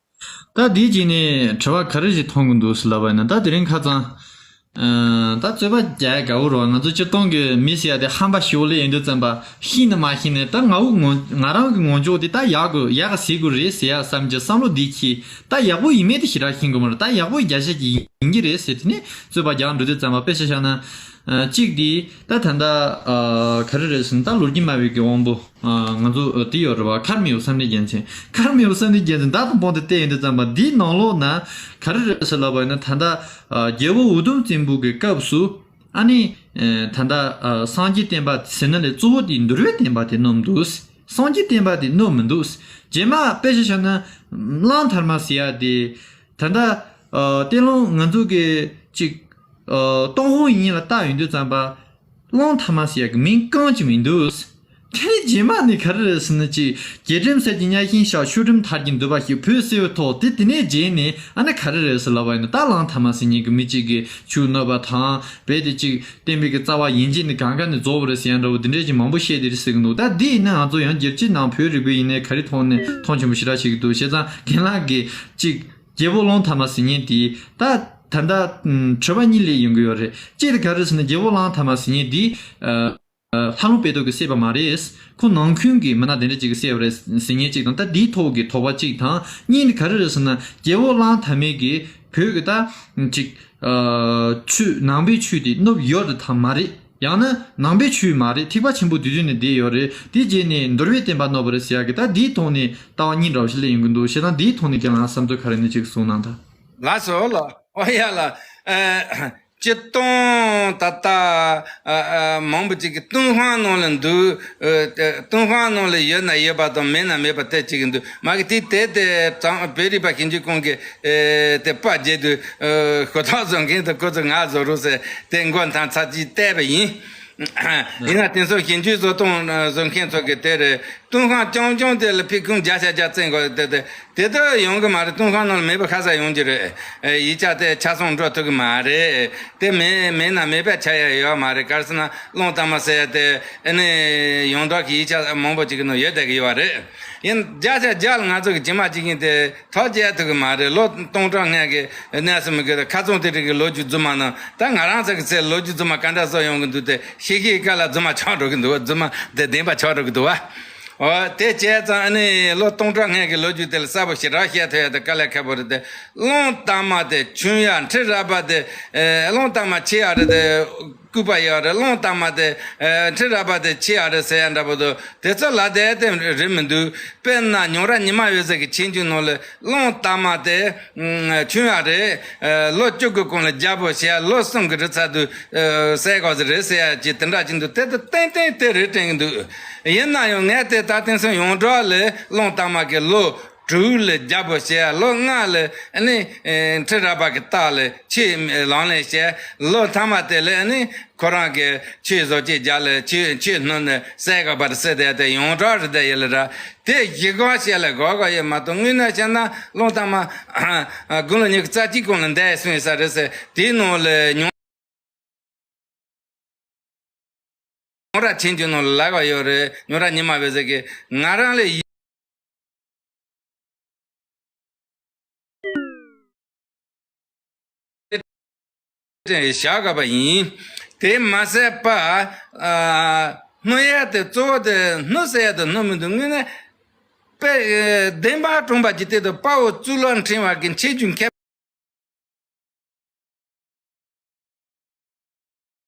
ད་འདིའི་རྗེས་ནས་དྲི་བ་ག་རེ་ཞིག་མཐོང་གི་འདུག་ཟེར་ལབ་པ་ཡིན་ན། ད་དེ་རིང་ཁ་སང་། ཨ། ད་རྩོད་པ་རྒྱག་དགའ་བོ་རེད་བ། ང་ཚོ་སྤྱིར་བཏང་གི་མི་ཟེར་ཡ་དེ་ཧམ་པ་ཞེ་པོ་ལས་ཡིན་དུས་ཙམ་པ་ཤེས་ནི་མ་ཤེས་ནི། ད་ང་འུ་ངོ་ང་རང་གི་ངོ་ཅོག་དེ་ད་ཡག་གི་ཡག་གི་ཟེར་དགོས་རེད་ཟེར་ཡ་བསམ་གྱི་བསམ་བློ་འདི་ཁྱེད་ད་ཡག་པོ་ཡིན་མེད་དེ་ཞེ་དྲག་ཤེས་གི་མ་རེད། ད་ཡག་པོ་བརྒྱ་ཆ་གཅིག་ཡིན་གྱི་རེད་ཟེར་དེ་ནས་རྩོད་པ་རྒྱག་འགྲོ་དུས་ཙམ་པ་དཔེ་ཆ་བཞག་ན། ཨ། གཅིག་དེ་ད་ད་ལྟ་ཨ་ག་རེ་རེད་ཟེར་ན། ད་ལོ་རྒྱུས་སྨྲ་བའི་གི་དབང་པོ། ཨ། ང་ཚོ་ཨ་དེ་ཡོད་རེད་བ། མཁར་རྨེའུ་བསམ་གཏན་རྒྱལ་མཚན། མཁར་རྨེའུ་བསམ་གཏན་རྒྱལ་མཚན་ད་དང་པོ་དེ་བལྟས་ཡོང་དུས་ཙམ་པ་འདིའི་ནང་ལོགས་ན་ག་རེ་རེད་ཟེར་ལབ་པ་ཡིན་ན། ད་ལྟ་ཨ་རྒྱལ་པོ་འུ་དུམ་བཙན་པོ་གི་སྐབས་སུ་ཨ་ནི་ཨ་ད་ལྟ་ཨ་སངས་རྒྱས་བསྟན་པ་ཟེར་ན་ལས་གཙོ་བོ་དེ་འདུལ་བའི་བསྟན་པ་དེ་བསྣུབས་འདུག་སངས་རྒྱས་བསྟན་པ་དེ་བསྣུབས་མི་འདུག་རྗེས་མ་དཔེ་ཆ་བཞག་ན་གླང་དར་མ་ཟེར་ཡ་དེ། ད་ལྟ་ཨ་དེ་ལོ་ང་ཚོ་གི་ཅིག་ཨ་ཏུན་ཧོང་ཡིན་ལ་བལྟ་ཡོང་དུས་ཙམ་པ། གླང་དར་མ་ཟེར་ཡ་གི་མིང་གང་ཅི་མི་འདུག་དེ་ནས་རྗེས་མ་ནས་ག་རེ་རེད་ཟེར་ན། ཅིག་རྒྱལ་ཁྲིམས་གསེར་གྱི་གཉའ་ཤིང་ཞག་ཤུལ་ཁྲིམས་དར་གྱི་འདུག་པ་ཞིག་བོད་སིལ་བུའི་ཐོག་དེ་དེ་ནས་རྗེས་ནས་ཨ་ནི་ག་རེ་རེད་ཟེར་ལབ་པ་ཡིན་ན། ད་གླང་དར་མ་ཟེར་མཁན་གྱི་མི་གཅིག་གིས་ཆུ་བསྣུབས་པ་དང་། རྦད་དེ་ཅིག་བསྟན་པའི་གི་རྩ་བ་ཡན་ཆད་ནས་གང་ག་ནས་རྫོགས་པ་རེད་ཟེར་ཡ་འདྲ་བོ་འདི་འདྲས་ཅིག་མང་པོ་བཤད་དེ་རེད་ཟེར་གི་འདུག་ད་འདི་ཡིན་ན་ང་ཚོ་ཡང་རྒྱལ་སྤྱིའི་ནང་བོད་རིག་པའི་ཡིན་ནའི་ག་རེ་ཐོག་ནས་མཐོང་ཆེན་པོ་ཞེ་དྲག་བྱེད་ཀྱི་འདུག་བྱས་ཙང་རྒན་ལགས་ཀྱིས་ཅིག་རྒྱལ་པོ་གླང་དར་མ་ཟེར་མཁན་དེ་ད་ད་ལྟ་དྲི་བ་གཉིས་སླེབས་ཡོང་གི་ཡོད་རེད། གཅིག་དེ་ག་རེ་ཟེར་ན། རྒྱལ་པོ་གླང་དར་མ་ཟེར་མཁན་དེ་ཨ་ལྷ་ལུང་དཔེ་ཐོག་གིས་བསད་པ་མ་རེད། ཁོ་ནང་ཁུལ་གྱི་མི་སྣ་དེ་འདྲ་ཅིག་གིས་བསད་པ་རེད་ཟེར་མཁན་གཅིག་དང་། ད་དེའི་ཐོག་གི་དོགས་པ་གཅིག་དང་། གཉིས་དེ་ག་རེ་རེད་ཟེར་ན། རྒྱལ་པོ་གླང་དར་མས་ཀྱིས་བོད་ཀྱི་ད་ཅིག་ཨ་ཆོས་ནང་པའི་ཆོས་དེ་བསྣུབས་ཡོད་རེད་དམ་མ་རེད། ཡང་ན་ནང་པའི་ཆོས་མ་རེད། ཐེག་པ་ཆེན་པོ་དུས་རྒྱུན་ནས་བསྡད་ཡོད་རེད། དེ་རྗེས་ནས་འདུལ་བའི་བསྟན་པ་བསྣུབས་པ་རེད་ཟེར་ཡ་གི་ད་འདིའི་ཐོག་ནས་ལྟ་བ་གཉིས་འདྲ་བོ་ཞིག་སླེབས་ཡོང་གི་འདུག་བྱས་ཙང་འདིའི་ཐོག་ནས་ཁྱེད་རང་བསམ་ཚུལ་ག་རེ་ནས་ཅིག་གསུངས་གནང་དང་། ལགས་སོ་ལགས། ཨོ་ཡ་ལགས། ཨ་སྤྱིར་བཏང་ད་ལྟ་ཨ་ཨ་མང་པོ་ཅིག་གིས་ཏུན་ཧོང་ནང་ལ་འདུག་ཨ་ཏུན་ཧོང་ནང་ལ་ཡོད་ན་ཡོད་པ་དང་མེད་ན་མེད་པ་དེ་ཅིག་འདུག་མ་གི་དེ་དེ་དེ་ཙང་བོད་རིག་པ་ཞིབ་འཇུག་ཁང་གི་ཨེ་དེ་པར་རྒྱག་དུས་ཨ་ཤོ་ཐོག་བཟོ་མཁན་དང་ཁོ་ཚོ་ང་བཟོ་རོགས་ཟེར་དེ་མགོ་འཐོམས་ཚར་གཅིག་བལྟས་པ་ཡིན། ཡིན་ན་དེང་སང་ཞིབ་འཇུག་བཟོ་སྟངས་བཟོ་མཁན་ཚོ་གིས་དེ་རེད། ཏུན་ཧོང་རྐྱང་རྐྱང་དེ་ལ་ཕི་ཁུང་བརྒྱ་ཆ་བརྒྱ་བཙན་དགོས། དེ་དེ་དེ་དག་ཡོང་གི་མ་རེད། ཏུན་ཧོང་ནང་ལ་མེད་པ་ཁ་ས་ཡོང་གི་རེད། ཨེ་ཡིག་ཆ་དེ་ཆ་ཚང་འགྲོ་ཐུབ་གི་མ་རེད། དེ་མེད་མེད་ན་མེད་པ་ཆགས་ཡ་ཡོད་མ་རེད། ག་རེ་ཟེར་ན་གླང་དར་མ་ཟེར་ཡ་དེ་ཨ་ནི་ཡོངས་གྲགས་ཀྱི་ཡིག་ཆ་མང་པོ་ཅིག་གི་ནང་ཡོད་བསྡད་གི་ཡོད་རེད། ཡིན་བརྒྱ་ཆ་བརྒྱ་ལ་ང་ཚོ་གི་རྗེས་མ་བྱེད་མཁན་དེ་ཐག་བཅད་ཐུབ་གི་མ་རེད། ལོ་སྟོང་ཕྲག་སྔོན་གྱི་གནས་སུ་མི་དགོས། ཁ་ཚང་དེ་རིགས་ཀྱི་ལོ་རྒྱུས་རྫུན་མ་ནང་ད་ང་རང་ཚོ་གི་ཚེ་ལོ་རྒྱུས་རྫུན་མ་ག་འདྲ་བཟོ་ཡོང་གི་འདུག་དེ་ཤེས་ཤེས་སྐབས་ལ་རྫུན་མ་ཆགས་འགྲོ་གི་འདུག་རྫུན་མ་དེ་བདེན་པ་ཆགས་འགྲོ་གི་འདུག་བ། འོ་དེ་བྱས་ཙང་ཨ་ནི་ལོ་སྟོང་ཕྲག་སྔོན་གྱི་ལོ་རྒྱུས་དེ་ལ་གསལ་པོ་ཞེ་དྲག་བཤད་ཐུབ་ཡ་དེ་དཀའ་ལས་ཁག་པོ་རེད་དེ། གླང་དར་མ་དེ་ཆུང་ཡ་ཁྲི་རལ་པ་དེ། ཨེ་གླང་དར་མ་ཆེ་ཡ་རེད་དེ། སྐུད་པ་ཡོད་རེད། རླུང་དྭངས་མ་དེ་ཁྲི་རལ་པ་དེ་ཆེ་ཡ་རེད་ཟེར་ཡ་འདྲ་པོ་འདུག་དེ་ཚོ་ལ་དེ་དེ་རེད་མི་འདུག་དཔེར་ན་ཉང་རལ་ཉི་མ་འོད་ཟེར་གྱི་ཆོས་འབྱུང་ནང་ལ་རླུང་དྭངས་མ་དེ་ཆུང་ཡ་རེད། ལོ་བཅུ་གི་གོང་ལ་རྒྱལ་པོ་བྱས་ལོ་གསུམ་གི་རི་ཚ་དུ་གསལ་གོ་ཟི་རེད་ཟེར་ཡ་ཅིག་དེ་འདྲ་ཅིག་འདུག་དེ་དེ་ཏན་ཏན་དེ་རེད་དྲན་གི་འདུག་ཡིན་ན་ཡང་ངས་དེ་ད་དེང་སང་ཡོངས་གྲགས་ལ་རླུང་དྭངས་མ་གི་ལོ་དྲུག་ལ་རྒྱལ་པོ་བྱས་ལོ་ལྔ་ལ་ཨ་ནི་ཁྲི་རལ་པ་གི་རྟགས་ལ་ཆེས་ལང་ལེ་བྱས་ལོ་ཐ་མ་དེ་ལ་ཨ་ནི་ཁོ་རང་གི་ཆོས་བཟོ་བཅོས་རྒྱག་ལ་ཆོས་ཆོས་སྣོན་ནས་གསལ་ག་པར་སེ་དེ་དེ་ཡོངས་གྲགས་རེད་དེ་ཡིན་ལ་ར། དེ་གཞི་གང་བཤད་ལ་གོ་ག་ཡོད་མ་གཏོགས་དངོས་གནས་བཤད་ན་རླུང་དྭངས་མ་དགུང་ལོ་ཉི་ཤུ་རྩ་གཅིག་གོང་ལ་འདས་སོང་ཡོད་ས་རེད་ཟེར། དེའི་ནང་ལ་ཉུང་ཉང་རལ་ཆོས་འབྱུང་ནང་ལ་ལབ་ཡོད་རེད། ཉང་རལ་ཉི་མ་འོད་ཟེར་གི་ང་རང་ལ་ཡིད་བཞག་པ་ཡིན། དེ་མ་ཟད་པ་སྣོད་ཡ་དེ་གཙོ་བོ་དེ་སྣོད་ཟེར་ཡ་དེ་སྣོད་མི་འདུག་དངོས་གནས་དཔེ་བདེན་པ་དྲངས་པ་ཇི་སྟེ་དུ་དཔའ་བོ་གཙུག་ལག་ཕྲེང་བ་གི་ཆོས་འབྱུང་མཁས་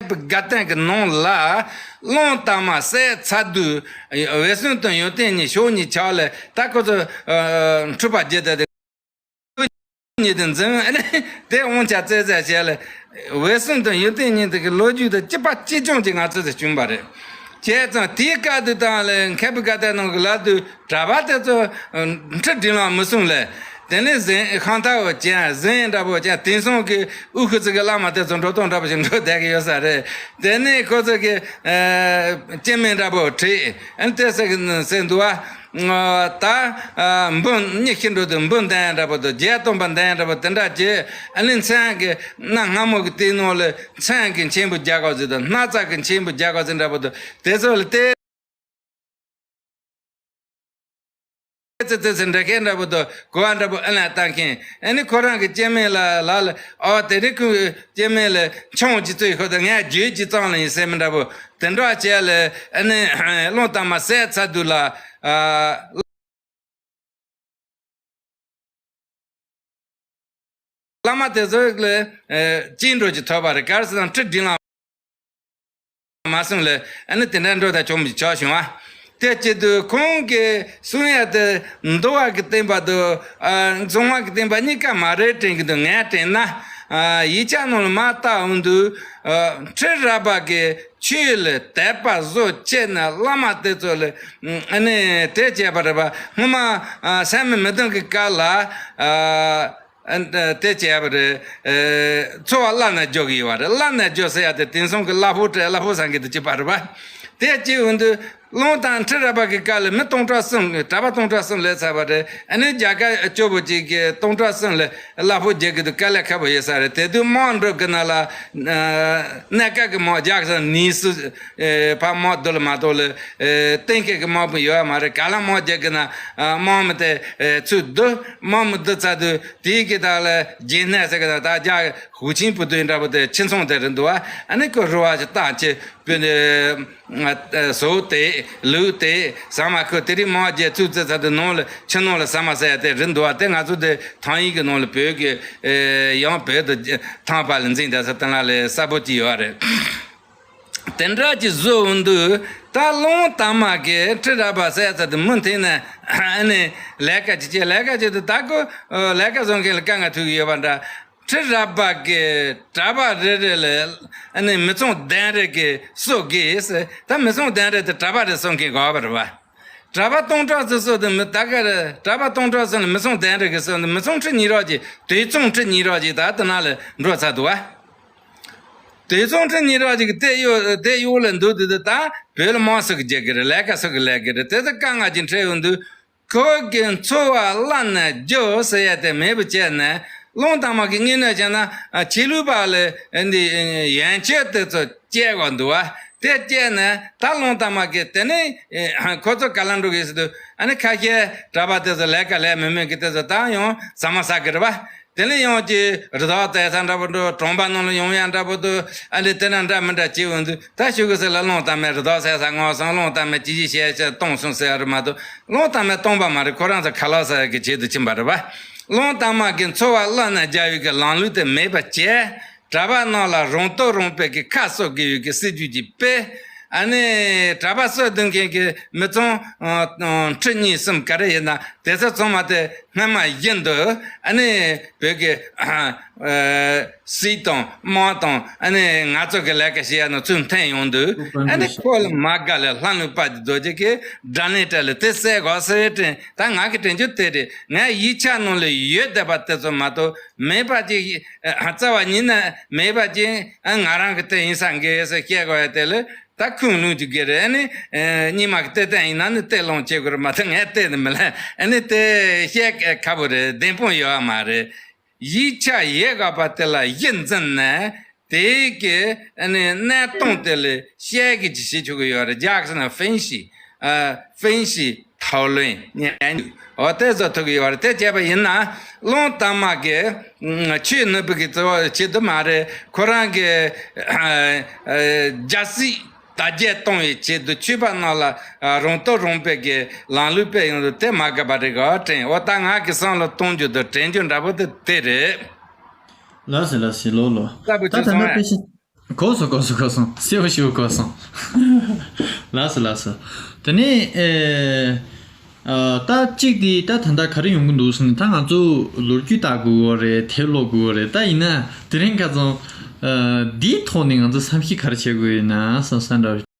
པའི་དགའ་སྟོན་གྱི་ནང་ལ་རླུང་དྭངས་མ་གསལ་ཚར་དུས་འོད་སྲུང་དང་ཡོན་ཏན་གཉིས་ཕྱོགས་གཉིས་ཆགས་ལ་ད་ཁོ་ཚོ་འཁྲུག་པ་བརྒྱབ་སྟེ་གཉིས་དེ་འཛིན་ཨ་ནི་དེ་དབང་ཆ་རྩོད་རྩོད་བྱས་ལ་འོད་སྲུང་དང་ཡོན་ཏན་གཉིས་དེ་གི་ལོ་རྒྱུས་དེ་གཅིག་པ་གཅིག་རྐྱང་གཅིག་ང་ཚོ་དེ་བྱུང་བ་རེད། བྱས་ཙང་དེའི་སྐབས་དུ་དང་ལས་མཁས་པའི་དགའ་སྟོན་ནང་གི་ལ་དུ་གྲྭ་པ་དེ་ཚོ་ཁྲི་དྲིན་ལ་མི་སོང་ལས། དེ་ནས་གཟན་ཤང་ཐག་པ་ཅན་གཟན་འདྲ་པོ་ཅན་དེང་སང་གི་དབུ་ཁུ་ཚུ་གི་བླ་མ་དེ་ཚོ་འགྲོ་སྟངས་འདྲ་པོ་ཞིག་འགྲོ་བསྡད་ཀྱི་ཡོད་ས་རེད། དེ་ནས་ཁོ་ཚོ་གི་སྐྱེ་དམན་འདྲ་པོ་བྲིས་ཨ་ནི་དེ་ཟེར་གི་ཟེར་འདུག་བ། ད་འབུམ་གཉིས་ཤིག་འགྲོ་དུས་འབུམ་ལྡན་འདྲ་པོ་དང་བརྒྱད་སྟོང་པ་ལྡན་འདྲ་པོ་དེ་འདྲ་བྱས་ཨ་ནི་མཚན་གི་གནའ་སྔ་མོ་གི་དེའི་ནང་ལ་མཚན་གི་མཆན་བུ་རྒྱག་ག་ཟེར་དང་སྣག་ཚ་གི་མཆན་བུ་རྒྱག་ག་ཟེར་འདྲ་པོ་དང་དེ་ཚོ་ལ་བལྟས། ཙི་ཙི་ཙི་འདྲ་མཁན་འདྲ་པོ་དང་གོ་བ་འདྲ་པོ་ཨ་ལ་བཏང་མཁན་ཨ་ནི་ཁོ་རང་གི་སྐྱེ་དམན་ལ་ལ་ལ་ཨོ་དེ་རིང་ཁོའི་སྐྱེ་དམན་ལ་ཆང་གཅིག་བཙོས་ཤོག་དང་ངས་རྒྱུས་ཀྱི་གཙང་ལ་ཡིན་ཟེར་མི་འདྲ་པོ་དེ་འདྲ་བྱས་ལ་ཨ་ནི་རླུང་དྭངས་མ་གསལ་ཚར་དུས་ལ་ཨ། བླ་མ་དེ་ཚོ་ལ་ཅི་འགྲོ་ཅི་ཐོབ་པ་རེད། ག་རེ་ཟེར་ན་ཁྲི་དྲིན་ལ་མ་སོང་ལ་ཨ་ནི་དེ་འདྲ་འགྲོ་ད་ཆོག་མི་ཆོག་བྱུང་བ། དེ་བྱེད་དུས་ཁོང་གིས་གསུང་ཡ་དེ་འདུལ་བ་གི་བསྟན་པ་དང་གསང་བ་གི་བསྟན་པ་གཉིས་ཀ་མ་རེད་དྲན་གི་འདུག་ངས་དྲན་ན་ཡིག་ཆ་ནང་ལ་མ་བལྟ་འོང་དུས་ཁྲི་རལ་པ་གི་ཆོས་ལ་དད་པ་བཟོ་བྱས་ནས་བླ་མ་དེ་ཚོ་ལ་ཨ་ནི་དེ་བྱས་པ་རེད་པ། སྔོན་མ་སད་མི་མི་དང་གི་སྐབས་ལ། དེ་བྱས་པ་རེད། འཚོ་བ་བླ་ན་སྦྱོར་གྱི་ཡོད་པ་རེད། བླ་ན་སྦྱོར་ཟེར་ཡ་དེ་དེང་སང་གི་གླ་ཕོགས་སྤྲད་གླ་ཕོགས་བཟང་གི་དུ་བྱེད་པ་རེད་པ། དེ་བྱེད་འོང་དུས་རླུང་དྭངས་ཁྲི་རལ་པ་གི་སྐབས་ལ་མི་སྟོང་ཕྲག་གསུམ་གྲྭ་པ་སྟོང་ཕྲག་གསུམ་ལས་ཚར་བ་རེད། ཨ་ནི་རྒྱ་གར་སྐྱོ་པོ་གཅིག་གི་སྟོང་ཕྲག་གསུམ་ལ་གླ་ཕོགས་རྒྱག་གི་འདུག་དཀའ་ལས་ཁག་པོ་ཡོད་ས་རེད། དེ་དུས་དམག་འགྲོ་གི་ན་ལ་གནས་སྐབས་ཀྱི་དམག་རྒྱག་ས་ནིས་སུ་ཕ་དམག་བསྡུ་ལ་མ་གཏོགས་ལ་གཏན་འཁེལ་གི་དམག་དཔུང་ཡོད་པ་མ་རེད། ག་ལ་དམག་རྒྱག་གི་ན་དམག་མི་དེ་ཚུར་བསྡུ་དམག་མི་བསྡུ་ཚར་དུས། དེའི་གི་དག་ལ་རྗེས་སྣེ་ཟེར་གི་དང་ད་རྒྱ་ཧུའུ་ཆིན་བུ་དུའི་འདྲ་པོ་དེ་ཁྱིམ་ཚང་དེ་རེད་འདུག་ཨ་ནི་ཁོ་རུ་བ་ཞིག་བཏང་ཆེ་བུ་ནི་ཟོག་དེ་ལུག་དེ་ཟ་མ་ཁོ་དེ་རིང་མང་རྒྱལ་ཚུགས་ཙེ་ཚ་དེ་ནང་ལ་ཁྱི་ནང་ལ་ཟ་མ་ཟ་ཡ་དེ་རེད་འདུག་ཨ་དེ་ང་ཚོ་དེ་ཐང་ཡིག་གི་ནང་ལ་བོད་ཀྱི་ཡང་བོད་དུ་ཐང་པ་ལ་འཛིན་ད་ས་དེ་ལ་ལས་གསལ་པོ་ཅིག་ཡོད་རེད། དེ་འདྲ་ཅིག་བཟོ་འོང་དུས་ད་རླུང་དྭངས་མ་གི་ཁྲི་རལ་པ་ཟེར་ཡ་ཚ་དེ་མུ་མཐུད་ནས་ཨ་ནི་ལས་ཀ་ཅིག་བྱེད་ལས་ཀ་ཅིག་དུ་ད་ཁོ་ལས་ཀ་བཟོ་མཁན་ལ་དཀའ་ངལ་ཐུག་གི་ཡོད་པ་འདྲ། ཁྲི་རལ་པ་གི་གྲྭ་པ་རེ་རེ་ལ་ཨ་ནི་མི་ཚང་གདན་རེ་གི་གསོ་དགོས་ཟེར། ད་མི་ཚང་གདན་རེ་དེ་གྲྭ་པ་རེ་གསོ་མཁན་དགོས་པ་རེད་པ། གྲྭ་པ་སྟོང་ཕྲག་ཙམ་གསོ་དུ་མི་ད་ག་རེ་གྲྭ་པ་སྟོང་ཕྲག་ཙམ་ལ་མི་ཚང་གདན་རེ་གི་གསོ་ནི་མི་ཚང་ཁྲི་གཉིས་རོགས་ཀྱི་དུད་ཚང་ཁྲི་གཉིས་རོགས་ཀྱི་ད་དེ་ན་ལ་འགྲོ་ཚར་འདུག་བ། དུད་ཚང་ཁྲི་གཉིས་རོགས་ཀྱི་དེ་གཡོ་དེ་གཡོ་ལ་འདུག་དུས་དེ་ད་བོད་ལ་དམག་སུ་གི་རྒྱག་གི་རེད། ལས་ཀ་སུ་གི་ལས་གི་རེད། དེ་ཚོ་དཀའ་ངལ་གྱི་འཕྲད་ཡོང་དུས། ཁོ་གི་འཚོ་བ་བླ་ན་རྒྱུ་ཟེར་ཡ་དེ་མེད་པ་བྱས་ནས་རླུང་དྭངས་མ་གི་དངོས་གནས་བྱས་ན་ཆོས་ལུགས་པ་ལ་འདི་ཡན་ཆད་དེ་ཚོ་བཅད་དགོས་འདུག་བ། དེ་བཅད་ནས་ད་རླུང་དྭངས་མ་གི་དེ་ནས་ཁོ་ཚོ་ག་ལ་འགྲོ་གི་ཟེར་དུས་ཨ་ནི་ཁ་ཤས་གྲྭ་པ་དེ་ཚོ་ལས་ཀ་ལས་མི་མེད་གི་དེ་ཚོ་ད་ཡང་ཟ་མ་ཟ་གི་རེད་བ། དེ་ནས་ཡང་ཅིག་རི་དྭགས་བཙལ་ས་འདྲ་པོ་འགྲོ། གྲོང་པ་ནང་ལ་ཡོང་ཡ་འདྲ་པོ་འདུག་ཨ་ལས་དེ་འདྲ་འདྲ་མི་འདྲ་བྱེད་འོང་དུས་ད་ཤོད་གི་ཟེར་ལ་རླུང་དྭངས་མས་རི་དྭགས་བསད་ས་སྔོག་སོང་། རླུང་དྭངས་མས་ཅི་ཞིག་བཤད་བཤད་གཏོང་སོང་ཟེར་ཡ་རེད་མ་གཏོགས་རླུང་དྭངས་མས་གཏོང་པ་མ་རེད། ཁོ་རང་ཚོ་ཁ་ལག་ཟ་ཡ་གི་ཆེད་དུ་ཕྱིན་པ་རེད་པ། རླུང་དྭངས་མ་གི་འཚོ་བ་བླ་ན་རྒྱ་ཡུལ་གི་ལམ་ལུགས་དེ་མེད་པ་བྱས། གྲྭ་པ་ནང་ལ་རང་སྟོབས་རང་སྤེལ་གྱི་ཁ་གསོ་དགོས་ཡོད་ཀྱི་སྲིད་ཇུས་ཀྱི་དཔེ། ཨ་ནི་གྲྭ་པ་གསོ་སྡོད་མཁན་གྱི་མི་ཚང་ཁྲི་གཉིས་གསུམ་ག་རེ་ཡིན་ན་དེ་ཚོ་ཚང་མ་དེ་སྔ་མ་བཞིན་དུ། ཨ་ནི་བོད་ཀྱི་སྲིད་དང་དམག་དང་། ཨ་ནི་ང་ཚོ་གི་ལས་ཀ་བྱེད་ཡ་ནང་ཚུར་འཐེན་ཡོང་དུས། ཨ་ནི་ཁོ་ལ་མ་དགའ་ལ་ལྷ་ལུང་དཔལ་གྱི་རྡོ་རྗེ་གིས་དགྲ་ལན་སྤྲད་ལ་དེ་བསད་དགོས་ཟེར་དྲན། ད་ང་གི་དྲན་རྒྱུ་དེ་རེད། ངའི་ཡིག་ཆ་ནང་ལ་ཡོད་བསྡད་པ་དེ་ཚོ་མ་གཏོགས། མེད་པ་ཅིག་རྩ་བ་ཉིད་ནས་མེད་པ་ཅིག་ང་རང་གི་དེ་ཡིན་ས་འགས་ཟེར་བཤད་དགོས་ཡ་དེ་ལ། ད་ཁུངས་ལུང་ཅིག་དགོས་རེད། ཨ་ནི་ཨེ་རྙིང་མ་གི་གཏེར་སྟོན་ཡིན་ན་ནི་གཏེར་སློང་བྱེད་དགོས་རེད་མ་གཏོགས། ངས་གཏེར་ནི་མི་ལེན། ཨ་ནི་དེ་བཤད་ཁག་པོ་རེད། བདེན་དཔང་ཡོད་པ་མ་རེད། ཡིག་ཆ་ཡོད་དགོས་པ་དེ་ལ་གཞི་འཛིན་ནས། དེ་གི་ཨ་ནི་གནས་སྟངས་དེ་ལ་བཤད་གི་ཅིག་བྱེད་ཆོག་གི་ཡོད་རེད། ཇག་སི་ན་ཧྥིན་ཤི་ཨ་ཧྥིན་ཤི་ཐའོ་ལོན་ཉན། འོ་དེ་བཟོ་ཐུབ་ཀྱི་ཡོད་རེད། དེ་བྱས་པ་ཡིན་ན་བློན་དར་མ་གིས་ཆོས་ནོར་བུ་གི་གཙོ་བོ་བྱེད་དུ་མ་རེད། ཁོ་རང་གི་ཨ་ཨ་རྒྱལ་སྲིད་དར་རྒྱས་གཏོང་བའི་ཆེད་དུ་ཆོས་པ་རྣམས་ལ་ཨ་རང་སྟོབས་རང་སྤེལ་གྱི་ལམ་ལུགས་སྤེལ་ཡོང་དུས་དེ་མ་དགའ་པ་རེད་ག་དྲན། འོ་ད་ང་གི་བསམ་བློ་གཏོང་རྒྱུ་དང་དྲན་རྒྱུ་འདྲ་པོ་དེ་དེ་རེད། ལགས་སོ་ལགས་སོ། ལོ་ལོ། ལྟ་བུ་ད་ཅིག་ད་སོང་ལྟ་ཨེ། དཔེ་ཆ། གོ་སོང་གོ་སོང་གོ་སོང་། གསལ་པོ་ཞེ་པོ་གོ་སོང་། ལགས་སོ་ལགས་སོ། དེ་ནས་ཨེ། ཨ་ད་གཅིག་དེ་ད་ད་ལྟ་ག་རེ་ཡོང་གི་འདུག་ཟེར་ན། ད་ང་ཚོ་ལོ་རྒྱུས་ལྟ་དགོས་ཀྱི་རེད། དེབ་ཀློག་དགོས་ཀྱི་རེད། ད་ཡིན་ན་དེ་རིང་ཁ་སང་ཨ་འདིའི་ཐོག་ནས་ང་ཚོ་བསམ་གཞིག་ག་རེ་བྱེད་དགོས་ཡིན་ན་བསམ་བསམ་འདྲ་བོ།